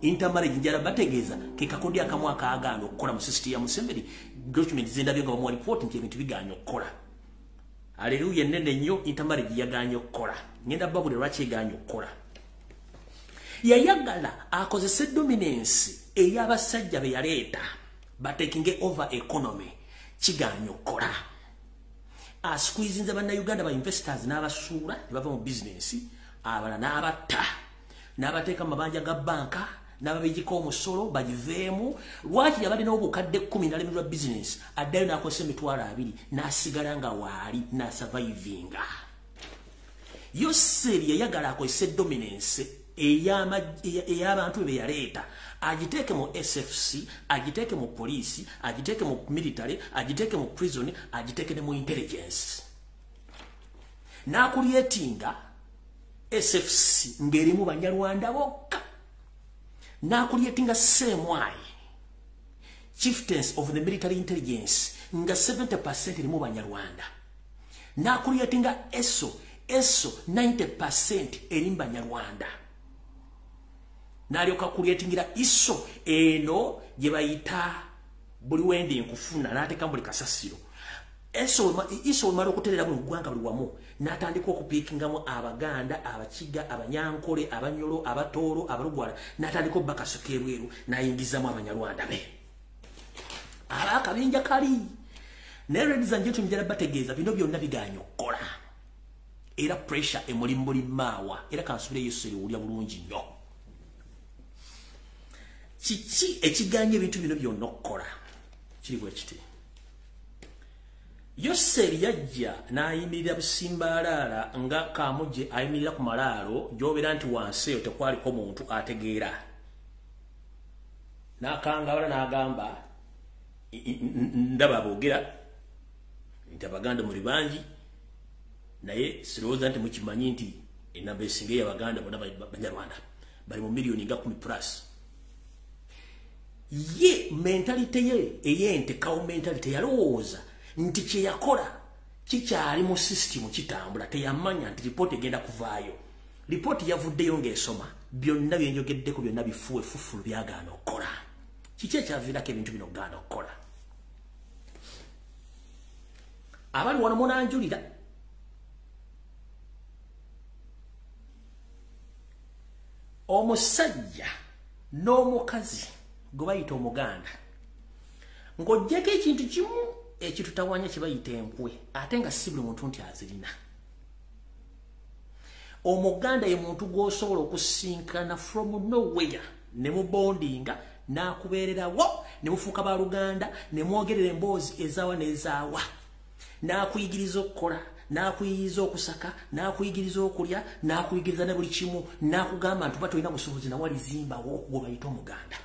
Intermarriage njala bategeeza ke kakodi akamu akaagaana okukola mu system ya Museveni. Document zendabye nga bamuwa report nti ebintu bigaanye okukola. Aleluya ennene nnyo, intermarriage yagaanye okukola. Ngenda babulira lwaki egaanye okukola. Yayagala akozese dominance ey'abasajja be yaleeta batekinge over economy, kigaanye okukola. Asqueezinze bannayuganda ba investors n'abasuula ne bava mu business, abalala n'abatta, n'abateeka mu mabanja ga banka, n'ababijjiko omusolo bagiveemu. Lwaki yabadde n'obukadde 10 n'alemererwa business, addayo n'akozesa 20,000 n'asigala nga waali n'asurvivinga. Yoseri yayagala akozese dominance ey'abantu be yaleeta, agiteeke mu SFC, agiteeke mu poliisi, agiteeke mu military, agiteeke mu prison, agiteeke ne mu intelligence. N'akulyetinga SFC ng'erimu Banyarwanda bokka. N'akulyetinga CMI, Chieftains of the Military Intelligence, nga 70% erimu Banyarwanda. N'akulyetinga ESO, ESO 90% erimu Banyarwanda. N'alyoka kulyetingira ISO eno gye bayita buli wendi nkufuna, n'ateeka buli kasasiro. ISO wemala okuterera buli ggwanga buli wamu, n'atandika okupiikingamu Abaganda, Abakiga, Abanyankole, Abanyolo, Abatooro, Abalugwala, n'atandika obbakasuka ebweru, n'ayingizamu Abanyarwanda be. Abakabinja kali. Naye ladies and gentlemen, njala bategeeza bino byonna bigaanye okukola. Era pressure emuli muli maawa, era kansubire Yesu eriwulira bulungi nnyo. Kiki ekiganye ebintu bino byonna okukola? Kiri bwe kiti. Yoseri yajja n'ayimirira busimbaalaala nga Kamuje ayimirira ku malaalo, gy'obeera nti wansi eyo tekwaliko muntu ategeera. N'akangabala n'agamba, ndaba aboogera nti Abaganda muli bangi, naye sirowooza nti mukimanyi nti ennamba esinga ey'Abaganda bonna Banyarwanda bali mu miliyoni nga 10 plus. Ye mentality ye ey'ente cow mentality yalowooza nti kye yakola kikyali mu system kitambula, teyamanya nti ripooti egenda kuvaayo. Ripooti yavuddeyo ng'esoma byonna byenjogeddeko byonna bifuwe fufulu byagaana okukola. Kiki ekyaviirako ebintu bino okugaana okukola? Abali wano munanjulira. Omusajja n'omukazi gwe bayita Omuganda, ng'oggyeko ekintu kimu ekitutawanya kye bayita enkwe, ate nga si buli muntu nti azirina. Omuganda ye muntu gw'osobola okusinkana from nowhere ne mubondinga n'akubeererawo ne mufuuka baluganda ne mwogerera emboozi ezaawa n'ezaawa, n'akuyigiriza okukola, n'akuyigiriza okusaka, n'akuyigiriza okulya, n'akuyigiriza ne buli kimu, n'akugamba nti oba tolina busobozi nawe alizimbawo. Gwe bayita Omuganda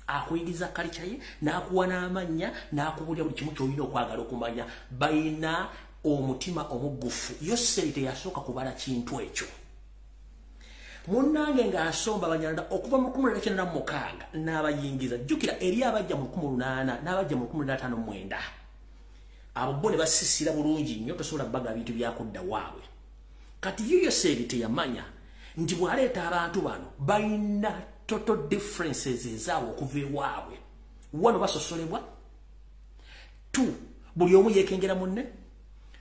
akuyigiriza kalica ye, n'akuwa n'amannya, n'akubulya buli kimu ky'olina okwagala okumanya. Balina omutima omuggufu. Yoseri teyasooka kubala kintu ekyo. Munnange ng'asomba Abanyarwanda okuva mu 1996 n'abayingiza. Jjukira eri abajja mu 1800 n'abajja mu 1959. Abo bo ne basisira bulungi nnyo, tosobola baga bintu byakudda waabwe. Kati ye Yoseri teyamanya nti bw'aleeta abantu bano balina total differences ezaabwe okuva ewaabwe. Wano basosolebwa, 2 buli omu yeekengera munne,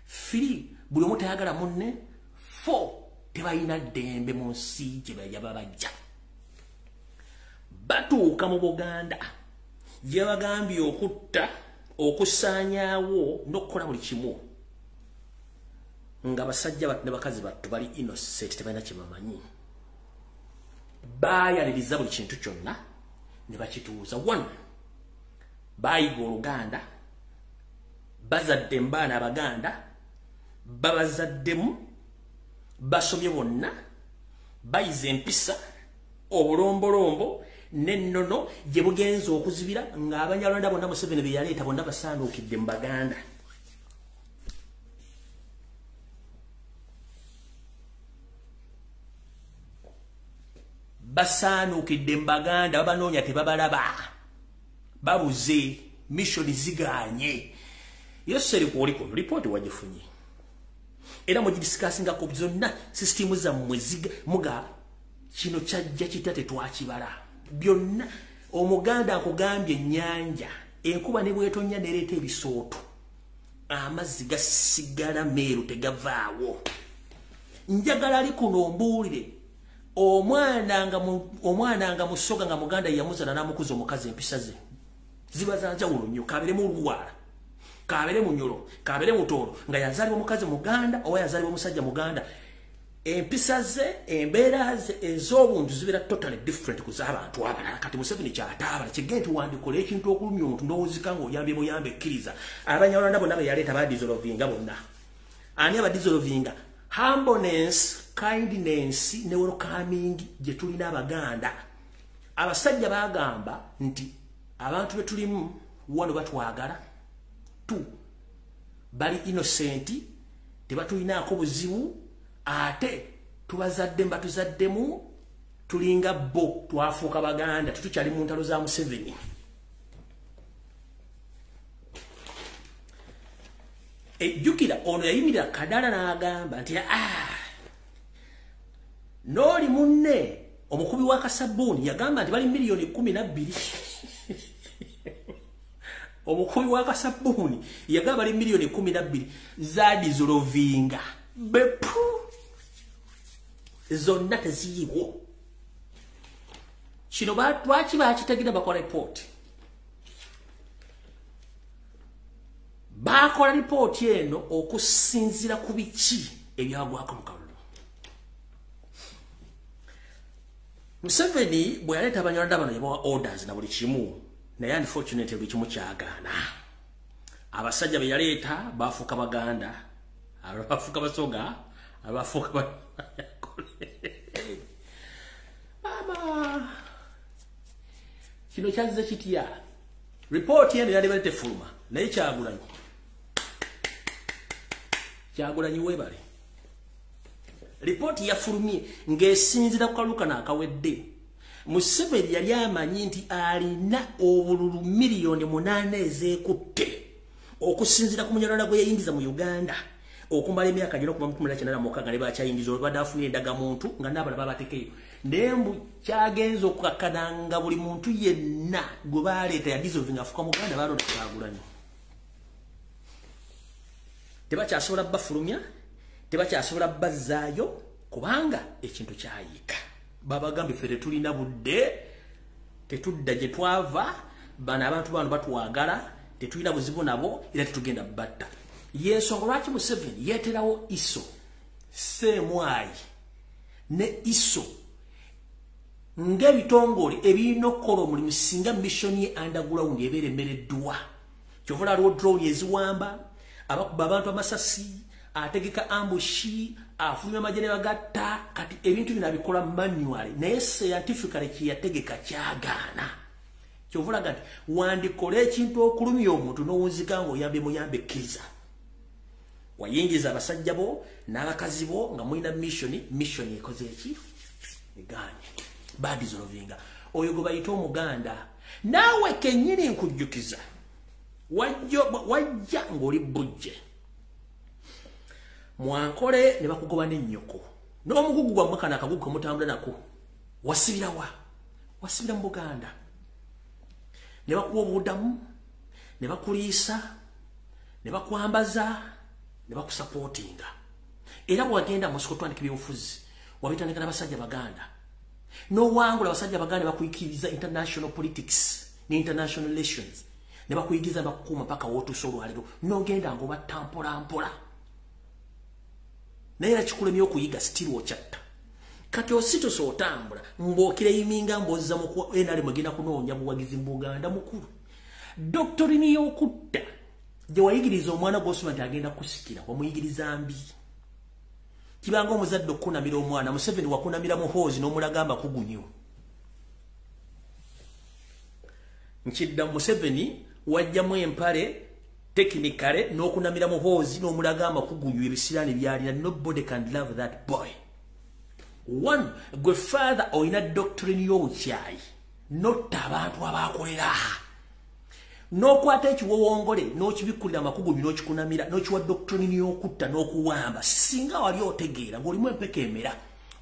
3 buli omu tayagala munne, 4 tebalina ddembe mu nsi gye baba bajja. Batuuka mu Buganda gye bagambye okutta, okusaanyaawo n'okukola buli kimu, nga basajja battu ne bakazi battu bali innocent, tebalina kye bamanyi. Baayaliriza buli kintu kyonna ne bakituuza. 1 baayiga Oluganda, bazadde mbaana Abaganda, babazaddemu, basomye bonna, bayize empisa, obulombolombo n'ennono gye bugenza okuzibira ng'Abanyarwanda bonna Museveni be yaleeta bonna basanduukidde mu Baganda. Basaanuukidde mu Baganda, babanoonya tebabalaba, babuze, mission zigaanye. Yoseri ku oli kuno ripooti wagifunye. Era mugidiscussingako zonna sisitimu zammwe muga kino kyajja kitya tetwakibala. Byonna Omuganda akugambye ennyanja enkuba ne bwetonya nereeta ebisooto amazzi gasigala meeru tegavaawo. Njagala ali kuno ombuulire omwana nga musoga nga Muganda yamuzana n'amukuza omukazi empisa ze ziba za njawulo nnyo, kabeere mu Luwala, kabeere mu Nyolo, kabeere mu Tooro, nga yazaalibwa omukazi Muganda oba yazaalibwa omusajja Muganda, empisa ze embeera ze ez'obuntu zibeera totally different ku z'abantu abalala. Kati Museveni kyataabala kigende nti wandikola ekintu okulumya omuntu n'owuzika ng'oyambye muyambe ekkiriza. Abanyarwanda bonna be yaleeta badissolvinga bonna. Ani abadissolvinga? Humbleness, kindness ne welcoming gye tulina Abaganda. Abasajja bagamba nti abantu be tulimu wano batwagala, tu bali innocent, tebatulinaako buzibu, ate tubazadde mbatuzaddemu tulinga bo twafuuka Baganda, tetukyali mu ntalo za Museveni. Ejjukira ono yayimirira Kadaala n'agamba nti n'oli munne omukubi wa kasabbuuni yagamba nti bali 12 million. Omukubi wa kasabbuuni yagamba bali 12 million zadissolvinga bepu zonna teziyiwo. Kino lwaki bakitegeera? Bakola ripooti, bakola ripooti eno okusinziira ku biki ebyagwako mu kalulu. Museveni bwe yaleeta Abanyarwanda bano yabawa orders na buli kimu, naye unfortunately buli kimu kyagaana. Abasajja be yaleeta bafuuka Baganda, abafuuka Basoga, abafuuka mama. Kino kyazze kitya? Ripooti eno yali bali tefuluma, naye Kyagulanyi, Kyagulanyi weebale, ripooti yafulumye ng'esinziira ku kalulu kano akawedde. Museveni yali amanyi nti alina obululu 8 million ezeekutte okusinziira ku Munyarwanda gwe yayingiza mu Uganda okumala emyaka gino okuva mu 1996 ne bakyayingiza olubadde afunye endagamuntu nga n'abalala babatekeyo. Naye mbu kyagenza okukakkana nga buli muntu yenna gwe baleeta yadissolvinga afuuka Muganda, balonda Kyagulanyi. Tebakyasobola bafulumya, tebakyasobola bazzaayo kubanga ekintu kyayiika. Babagambye ffe tetulina budde, tetudda gye twava, bano abantu bano batwagala, tetulina buzibu nabo era tetugenda batta. Yensonga lwaki Museveni yeeterawo ISO seemwayi ne ISO ng'ebitongole ebirina okukola omulimu singa mission ye underground ebeera emereddwa. Kyova aliwo drone eziwamba, abakuba abantu amasasi, ategeka ambush, afulumya amagye ne bagatta. Kati ebintu bino abikola manually, naye scientifically kye yategeka kyagaana. Kyova olaga nti wandikola ekintu okulumya omuntu n'owunzika ng'oyambye muyambe ekkiriza. Wayingiza abasajja bo n'abakazi bo nga mulina mission, mission ekoze eki? Egaanye, badissolvinga. Oyo gwe bayita Omuganda. Naawe kennyini nkujjukiza wajja ng'oli bujje mwankole ne bakugoba n'ennyoko n'omugugu gwammwe kano akagugu kemutambula nako. Wasibirawa? Wasibira mu Buganda ne bakuwa obubudamu ne bakuliisa ne bakwambaza ne bakusupportinga. Era bwewagenda mu nsiko otandika ebyobufuzi wabitandika n'abasajja Baganda n'owangula. Abasajja Baganda bakuyigiriza international politics ne international relations ne bakuyigiriza, bakukuuma paka wootuuse olwaleero n'ogenda ng'obatta mpola mpola, naye era kikulemye okuyiga, still okyatta. Kati osituse otambula ng'oclaiminga mbozza mu NRM egenda kunoonya buwagizi mu Buganda. Mukulu, doctrine y'okutta gye wayigiriza omwana gw'osoma nti agenda kusikira wamuyigiriza mbi. Kibanga omuzadde okukunamira omwana. Museveni wakunamira Muhoozi n'omulaga amakugunyu. Nkidda, Museveni wajjamu empale technically n'okunamira Muhoozi n'omulaga amakugunyu ebisiraani byalina. Nobody can love that boy. One, gwe father olina doctrine y'obukyayi notta abantu abakolera. N'okwata ekiwowongole n'okibikkulira amakugumi n'okikunamira n'okiwa doctrine y'okutta n'okuwamba. Singa wali otegeera ng'olimu empeka emera,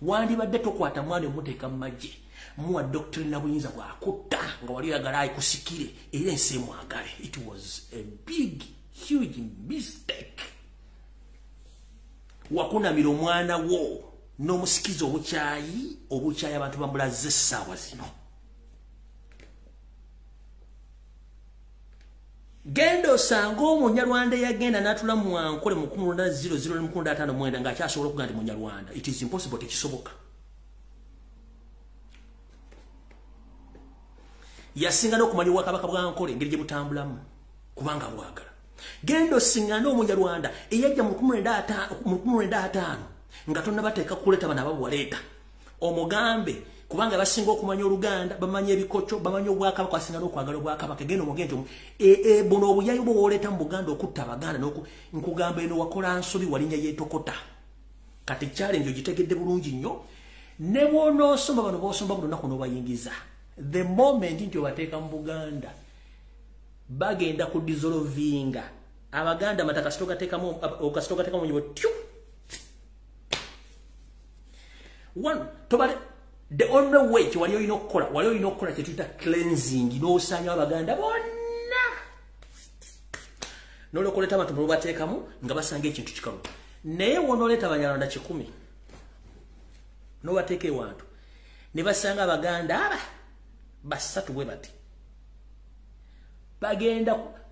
wandibadde tokwata mwana omuteeka mu magye, muwa doctrine na buyinza bwakutta nga wali oyagala ayikusikire era ensi emwagale. It was a big huge mistake. Wakunamira omwana wo n'omusikiza obukyayi, obukyayi abantu bamulaze essaawa zino. Genda osanga omunyarwanda yagenda n'atula mu Ankole mu 1900 ng'akyasobola okuga nti munyarwanda. It is impossible, tekisoboka. Yasinga n'okumanya obwakabaka bwa Ankole engeri gye butambulamu kubanga bwagala. Genda osingane omunyarwanda eyajja mu 1905 nga tonnabateeka kuleeta bano ababwaleeta, omugambe kubanga basinga okumanya Oluganda, bamanyi ebikoco, bamanyi obwakabaka, basinga n'okwagala obwakabaka. Genda omugende buno obuyayi bwo bwoleeta mu Buganda okutta Abaganda nkugamba eno wakola nsobi, walinnya yeetokota. Kati challenge ogitegedde bulungi nnyo. Ne bw'onoosoma bano b'osoma buli lunaku n'obayingiza, the moment nti obateeka mu Buganda bagenda ku dissolvinga Abaganda. Amata kasita ogateekamu nyibo tyu. One, tobale the only way kyewali olina okukola, wali olina okukola kye tuyita cleansing, n'osaanyawo Abaganda bonna n'olwokuleeta abantu mubateekamu nga basanga ekintu kikalu. Naye wonooleeta Abanyarwanda 1,000 n'obateeka ewantu ne basanga Abaganda aba 3 bwe bati,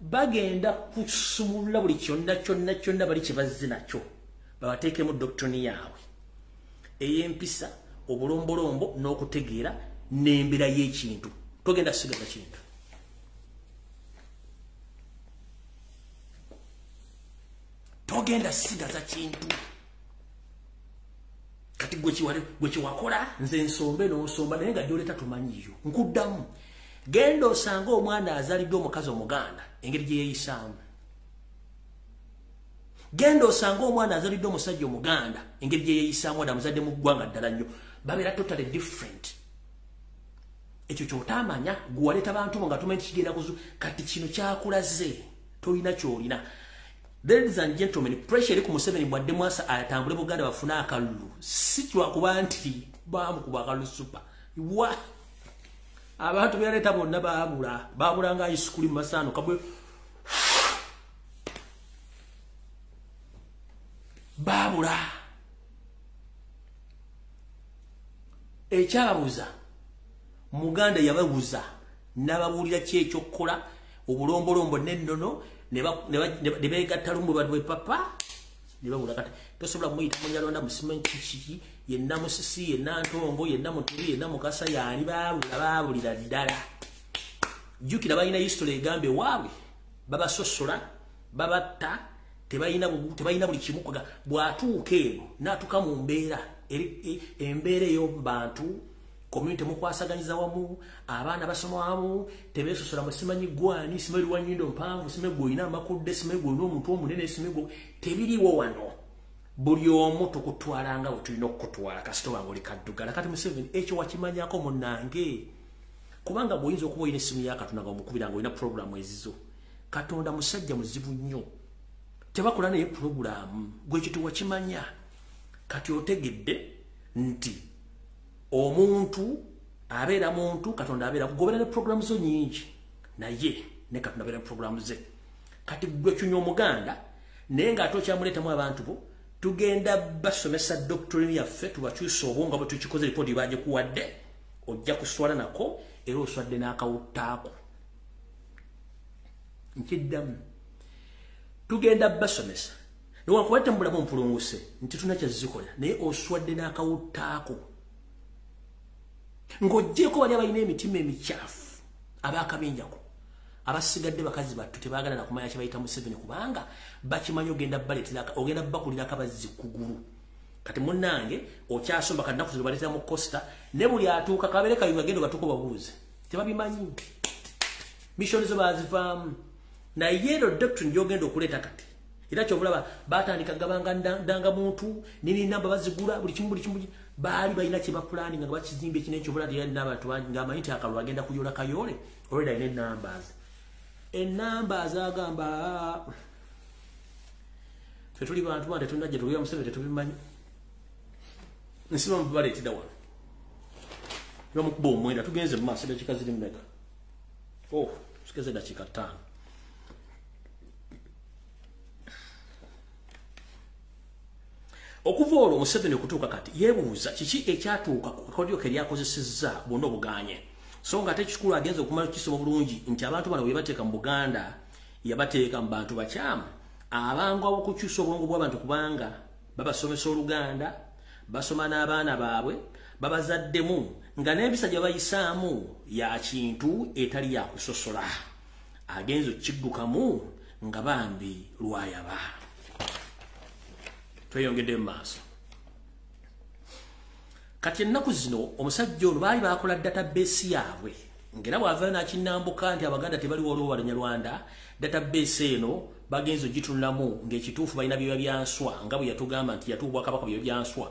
bagenda kusumulula buli kyonna kyonna kyonna bali kye bazze nakyo, babateekemu doctrine yaabwe ey'empisa, obulombolombo n'okutegeera n'embeera y'ekintu. Togenda sigaza kintu. Togenda sigaza kintu. Kati gwe kyewakola nze nsombe n'osomba, naye nga gy'oleeta tumanyiyo. Nkuddamu, genda osanga omwana azaliddwa omukazi Omuganda engeri gye yeeyisaamu. Genda osanga omwana azaliddwa omusajja Omuganda engeri gye yeeyisaamu, wadde amuzadde mu ggwanga ddala nnyo, babeera totally different. Ekyo ky'otaamanya, gwe waleeta bantu bo nga tumanyi kigenda kuzu. Kati kino kyakulaze tolina ky'olina. Ladies and gentlemen, pressure eri ku Museveni bwadde mwasa atambule Buganda bafune akalulu, si kyakuba nti baamukuba akalulu super wa abantu beyaleeta bonna baabula, baabula nga ice cream masaano kabwe baabula. Ekyababuza Muganda yababuza n'ababuulira ki ekyokukola, obulombolombo n'ennono, ne beegatta lumu badwe papa ne babula. Kati tosobola kumuyita Munyarwanda musimanyi kiki, yenna Musisi, yenna Ntongo, yenna Mutubi, yenna Mukasa, yaani baabula, baabulira ddala. Jjukira balina history egamba ewaabwe babasosola, babatta, tebalina buli kimu. Bw'atuuka eno n'atuuka mu mbeera embeera ey'obantu community mukwasaganyiza wamu, abaana basoma wamu, tebeesosola musimanyi gwani, simanyi lwa nnyindo mpanvu, simanyi gw'olina amakudde, simanyi gw'olina omuntu omunene, simanyi gwe, tebiriiwo wano. Buli omu tukutwala nga bwe tulina okukutwala kasita oba ng'oli kaddugala. Kati Museveni ekyo wakimanyako munnange, kubanga bw'oyinza okuba olina essimu ya Katonda nga omukubira ng'olina puroguramu ezizo. Katonda musajja muzibu nnyo, tebakola naye puroguramu, gwe ekyo tewakimanya. Kati otegedde nti omuntu abeera muntu, Katonda abeera kugobera ne puroguramu zo nnyingi, naye ne Katonda abeera ne puroguramu ze. Kati gwe kyunya Omuganda naye ng'ate okyamuleetamu abantu bo, tugenda basomesa doctrine yaffe, tubakyusa obwongo bwe tukikoze. Ripooti bagikuwadde, ojja kuswala nako era oswadde n'akawuttaako. Nkiddamu, tugenda basomesa newankubadde temubulamu mpulunguse nti tulina kyezikola, naye oswadde n'akawuttaako. Ng'oggyeko bali abalina emitima emikyafu abakabinjako, abasigadde bakazi battu tebaagala na kumanya kye bayita Museveni, kubanga bakimanyi ogenda baleetera, ogenda bakulira akabazzi kugulu. Kati munnange okyasomba kati nnaku zino baleetera mu costa, ne buli atuuka kabeere kayunga, genda batuuka babuuze, tebabimanyi, mission zo baazivaamu. Naye ero doctrine gy'ogenda okuleeta kati, era kyovulaba batandika gabanga ndangamuntu nini namba bazigula buli kimu buli kimu, baali balina kye bapulaninga nga bakizimba ekinene. Kyovula teyalina abantu bangi ng'amanyi nti akalulu agenda kuyola kayoole, already alina numbers. Enamba azagamba ffe tuli bantu bante tunajja tulya Museveni tetubimanyi. Nsiba mubaleetera wano. Bamukuba omwenda tugenze mu maaso eddakiika ziri mmeka? Oh, tugeze eddakiika 5. Okuva olwo Museveni okutuuka kati yeebuuza kiki ekyatuuka ku kakodyo ke lyakozesezza bwonna obuganye. So nga ate ekikulu agenze okumala okukisoma bulungi nti abantu bano bwe bateeka mu Buganda yabateeka mu bantu bakyamu abangu ab'okukyusa obwongo bw'abantu kubanga babasomesa Oluganda, basoma n'abaana baabwe, babazaddemu nga n'empisa gye bayisaamu ya kintu etali ya kusosola. Agenze okukiddukamu nga bambi lwayaba. Tweyongedde mu maaso. Kati ennaku zino omusajja ono baali bakola database yaabwe ng'era bw'avaayo n'akinnambuka nti Abaganda tebaliwo olwo Abanyarwanda, database eno bagenze ogitunulamu ng'ekituufu balina bye byanswa nga bwe yatugamba nti yatuwa Kabaka bye byanswa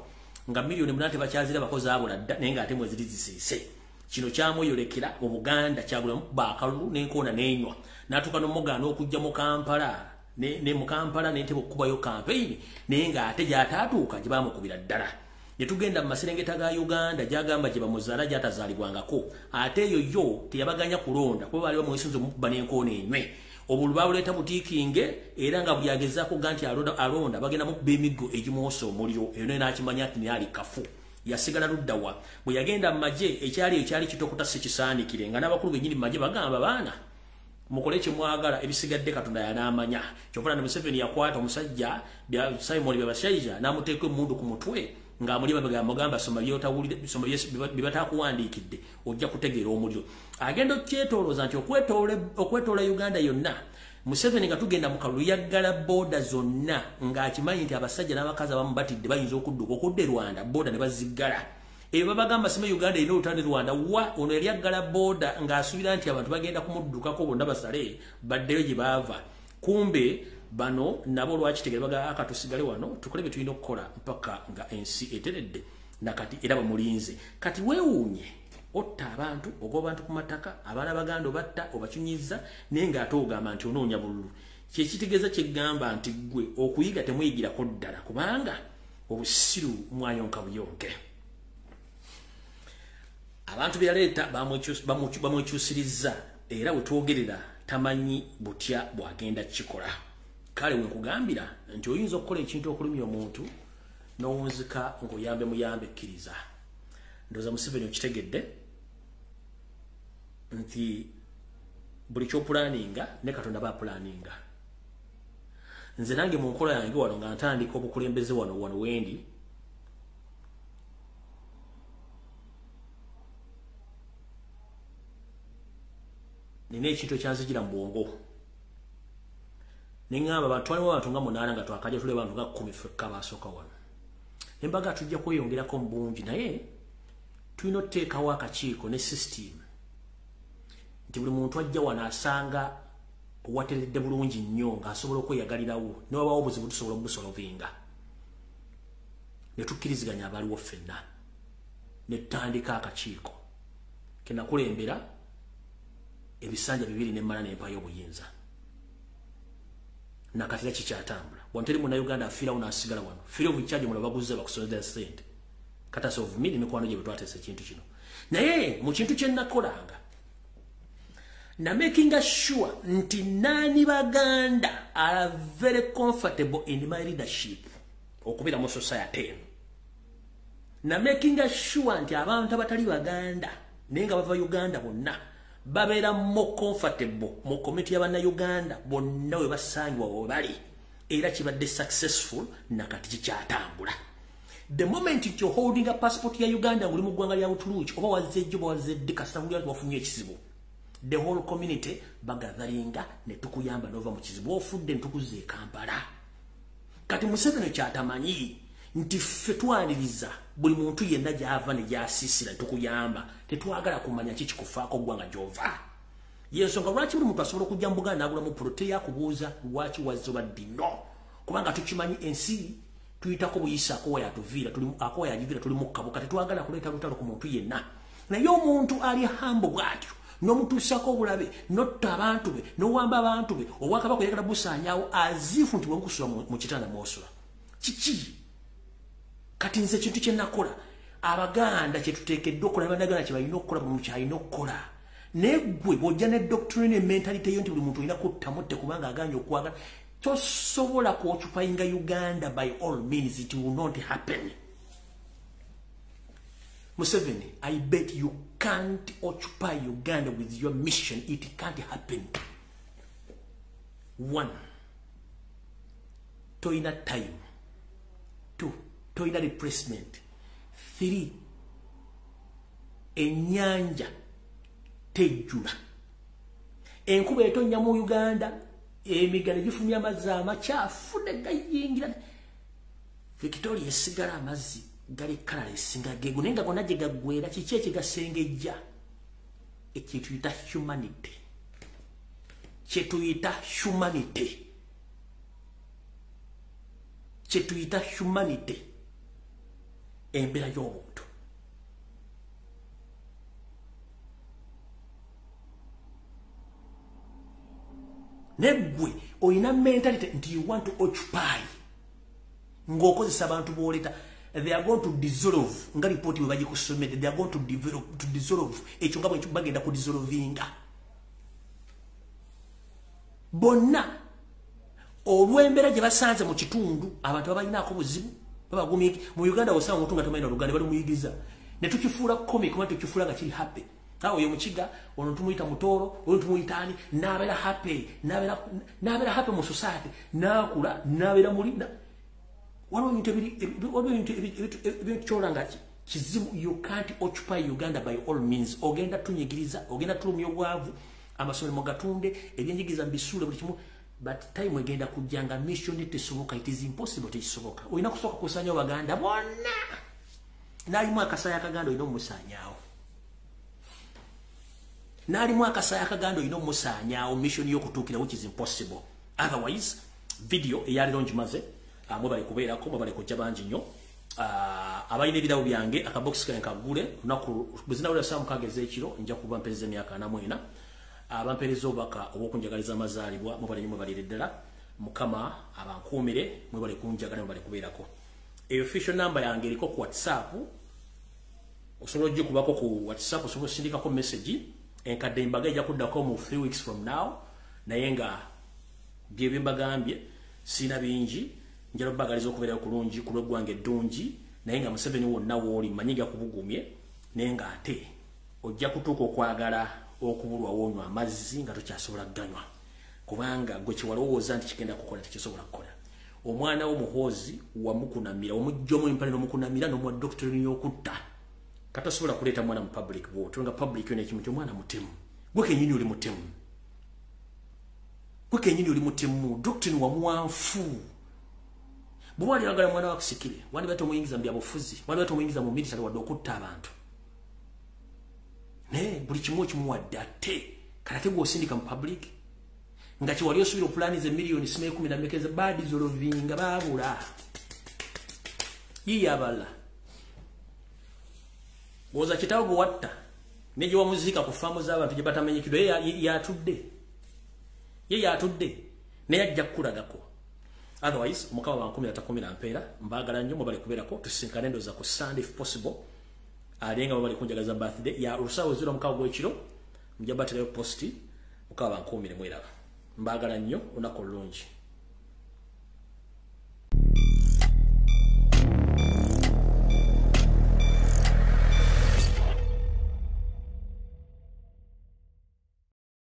nga miliyoni 8 tebakyazira bakozi abula dda naye ng'ate mweziri zisiise. Kino kyamweyolekera mu Buganda kyagulamu akalulu n'enkoona n'enywa n'atuuka n'omugaana okujja mu Kampala ne mu Kampala n'entebe okukubayo kampeyini naye ng'ate gy'ataatuuka gye baamukubira ddala. Ne tugenda mu maserengeta ga Uganda gy'agamba gye bamuzaala gy'atazaalibwangako ate eyo yo teyabaganya kulonda kuba baali bamwesunze omukuba n'enkoona enywe. Obululu babuleeta butiikinge era nga buli agezaako ga nti alonda bagenda mukuba emiggo egimwosa omuliro eyo naye n'akimanya nti naye ali kafu. Yasigala ludda wa bwe yagenda mu magye ekyali ekyali kitokota si kisaanikire nga n'abakulu bennyini mu magye bagamba baana mukole kye mwagala ebisigadde Katonda yanaamanya. Kyova ne Museveni yakwata omusajja Simon Byabashaija n'amuteeka emmundu ku mutwe ng'amuli mabega soma by'otawulire soma bye batakuwandiikidde ojja kutegeera omuliro. Agenda okyetoolooza nti okwetoola Uganda yonna Museveni nga tugenda mu kalulu yaggala booda zonna ng'akimanyi nti abasajja n'abakazi abamu batidde bayinza okudduka okudda e Rwanda booda ne baziggala. Ebyo babagamba sima Uganda erina olutalo ne Rwanda wa ono yali aggala booda ng'asuubira nti abantu bagenda kumuddukako bonna basale baddeyo gye baava. Kumbe bano nabo lwakitegere baga aka tusigale wano tukole bye tulina okukola mpaka nga ensi eteredde nakati era bamulinze. Kati weewuunye otta abantu ogoba abantu ku mataka abaana baganda obatta obakyunyiza naye ng'ate ogamba nti onoonya bululu. Kye kitegeeza kye ggamba nti ggwe okuyiga temuyigirako ddala kubanga obusiru mwayonka buyonke. Abantu be yaleeta bamwekyusirizza era we twogerera tamanyi butya bw'agenda kukikola. Kale we nkugambira nti oyinza okukola ekintu okulumya omuntu n'owunzika ng'oyambe muyambe kkiriza. Ndowooza Museveni okitegedde nti buli ky'opulaninga ne Katonda bapulaninga. Nze nange mu nkola yange wano nga ntandika obukulembeze wano wano wendi nina ekintu ekyanzijira mu bwongo. Ne ŋŋamba abantu twalimu abantu nga 8 nga twakajja tuli abantu nga 10 ffekka baasooka wano. Ne mbaga tujja kweyongerako mu bungi naye tulina okuteekawo akakiiko ne system nti buli muntu ajja wano asanga owateredde bulungi nnyo ng'asobola okweyagalirawo ne wabaawo obuzibu tusobola obusolovinga. Ne tukkiriziganya abaliwo ffenna ne tutandika akakiiko ke nakulembera ebisanja 2 ne mmala ne mpayo obuyinza. Nakati era kikyatambula. Wano teri munnayuganda afiirawo n'asigala wano. Free of charge muno baguze bakusonera ssente. Katasa of me mikwano gye bwe twateesa ekintu kino. Naye mu kintu kye nakolanga na making sure nti nani Baganda are very comfortable in my leadership okubeera mu society eno. Na making sure nti abantu abatali Baganda naye nga bava Uganda bonna babeera more comfortable mu community y'Abannayuganda bonna we basangibwa we bali era kibadde successful nakati kikyatambula. The moment you're holding a passport ya Uganda ng'oli mu ggwanga lya Buturuuki oba wazze jjo oba wazze ddi kasita wulira nti wafunye ekizibu, the whole community bagatheringa ne tukuyamba n'ova mu kizibu ofudde ne tukuzza e Kampala. Kati Museveni kyatamanyi nti ffe twaniriza buli muntu yenna gy'ava ne gy'asiisira tukuyamba, tetwagala kumanya ki kikufaako ggwanga gy'ova. Y'ensonga lwaki buli muntu asobola okujja mu Buganda n'agulamu puloti teyakubuuza lwaki wazze oba ddi, no, kubanga tukimanyi ensi tuyitako buyisa akowa yatuviira akowa yagiviira tuli mu kabuka, tetwagala kuleeta lutalo ku muntu yenna. Naye omuntu ali humble bw'atyo N'omutuusaako obulabe, n'otta abantu be, n'owamba abantu be, obwakabaka oyagala busaanyaawo azifu nti bwebukusula mu kitanda mw'osula. Kiki? Kati nze ekintu kye nakola, Abaganda kye tuteekeddwa okukola, Bannayuganda kye balina okukola, buli muntu ky'alina okukola. Naye ggwe bw'ojja ne doctrine mentality yo nti buli muntu olina kutta mutte kubanga agaanye okwagala, tosobola ku-occupyinga Uganda by all means. It will not happen. Museveni, I bet you can't occupy Uganda with your mission. It can't happen. 1, toyina time. 2, toyina replacement. 3, ennyanja tejjula. Enkuba etonnya mu Uganda, emigga ne gifulumya amazzi amakyafu ne gayingira. Victoria esigala amazzi gali kalala esinga gego, naye nga gonna gye gaggwera kiki ekigasengejja? Ekyetuyita humanity. Kyetuyita humanity. Kyetuyita humanity. Embeera y'obuntu. Neggwe olina mentality nti you want to occupy ng'okozesa abantu b'oleeta. They are going to dissolve nga ripooti bwe bagikusomedde. They are going to develop to dissolve ekyo nga bwe bagenda ku dissolvinga bonna olw'embeera gye basanze mu kitundu. Abantu babalinaako buzibu, babagumye. Mu Uganda osanga omuntu nga tomanyi na Luganda balimuyigiriza ne tukifuula comic, oba tukifuula nga kiri happy. Awo oyo Mukiga, ono tumuyita Mutooro, oyo tumuyita ani, n'abeera happy, n'abeera happy mu society, n'akula n'abeera muli. Waliwo ebintu ebikyola nga kizibu. You can't occupy Uganda by all means. Ogenda tunyigiriza, ogenda tulumya obwavu, amasomero mugatunde, ebyenjigiriza mbisuule, buli kimu, but time egenda kujja nga mission tesoboka. It is impossible, tekisoboka. Olina kusooka kusaanyawo Baganda bonna. N'alimu akasaayi akaganda olina omusaanyaawo. N'alimu akasaayi akaganda olina omusaanyaawo mission y'okutuukira, which is impossible. Otherwise, video eyaleero ngimaze. Mwebale kubeerako, mwebale kujja bangi nnyo. Abalina ebirabo byange, akabokisi kange kaggule lunaku bwe zinawulira 6:00 ez'ekiro, nja kuba mpereza emyaka 44. Abampereza obubaka obw'okunjagaliza amazaalibwa, mwebale nnyo, mwebalire ddala. Mukama abankuumire, mwebale kunjagala, mwebale kubeerako. Eyo official number yange eriko ku WhatsApp, osobola ogikubako ku WhatsApp, osobola osindikako message. Enkadde embaga ejja kuddako mu 3 weeks from now, naye nga bye bimbagambye sirina bingi. Njala obbagaliza okubeerayo kulungi ku lw'eggwanga eddungi, naye nga Museveni wonna w'oli manyi gakubugumye, naye nga ate ojja kutuuka okwagala okubulwa woonywa amazzi nga tokyasobola kuganywa, kubanga gwe kyewalowooza nti kigenda kukola tekisobola kukola. Omwana wo Muhoozi wamukunamira, omuggyemu empale n'omukunamira n'omuwa doctrine y'okutta. Katasobola kuleeta mwana mu public bw'otyo, nga public yona ekimu nti omwana mutemu. Gwe kennyini oli mutemu. Gwe kennyini oli mutemu. Doctrine wamuwanfu. Bw'oba wali oyagala mwana wakusikire, wandibadde tomuyingiza mu byabufuzi, wandibadde tomuyingiza mu military wadde okutta abantu. Naye buli kimu okimuwadde, ate kati ate gw'osindika mu public nga kyewali osuubira opulaniza emiliyoni simanyi kumi na mmeka badissolvinga baabula. Yiiyo abalala. Bw'oza kitaawo gwe watta ne gye wamuziika ku faamu z'abantu gye batamanyikiddwa, ye yatudde. Ye yatudde naye ajja kukulagako. Otherwise, Mukama bankumira takumira mpeera, mbaagala nnyo, mwebale kubeerako, tusinkane ndowooza ku Sunday if possible. Ate nga mwebale kunjagaza birthday ya olusawo 06 gw'ekiro, nja baterayo posti. Mukama bankuumire, mweraba. Mbaagala nnyo, olunaku olulungi.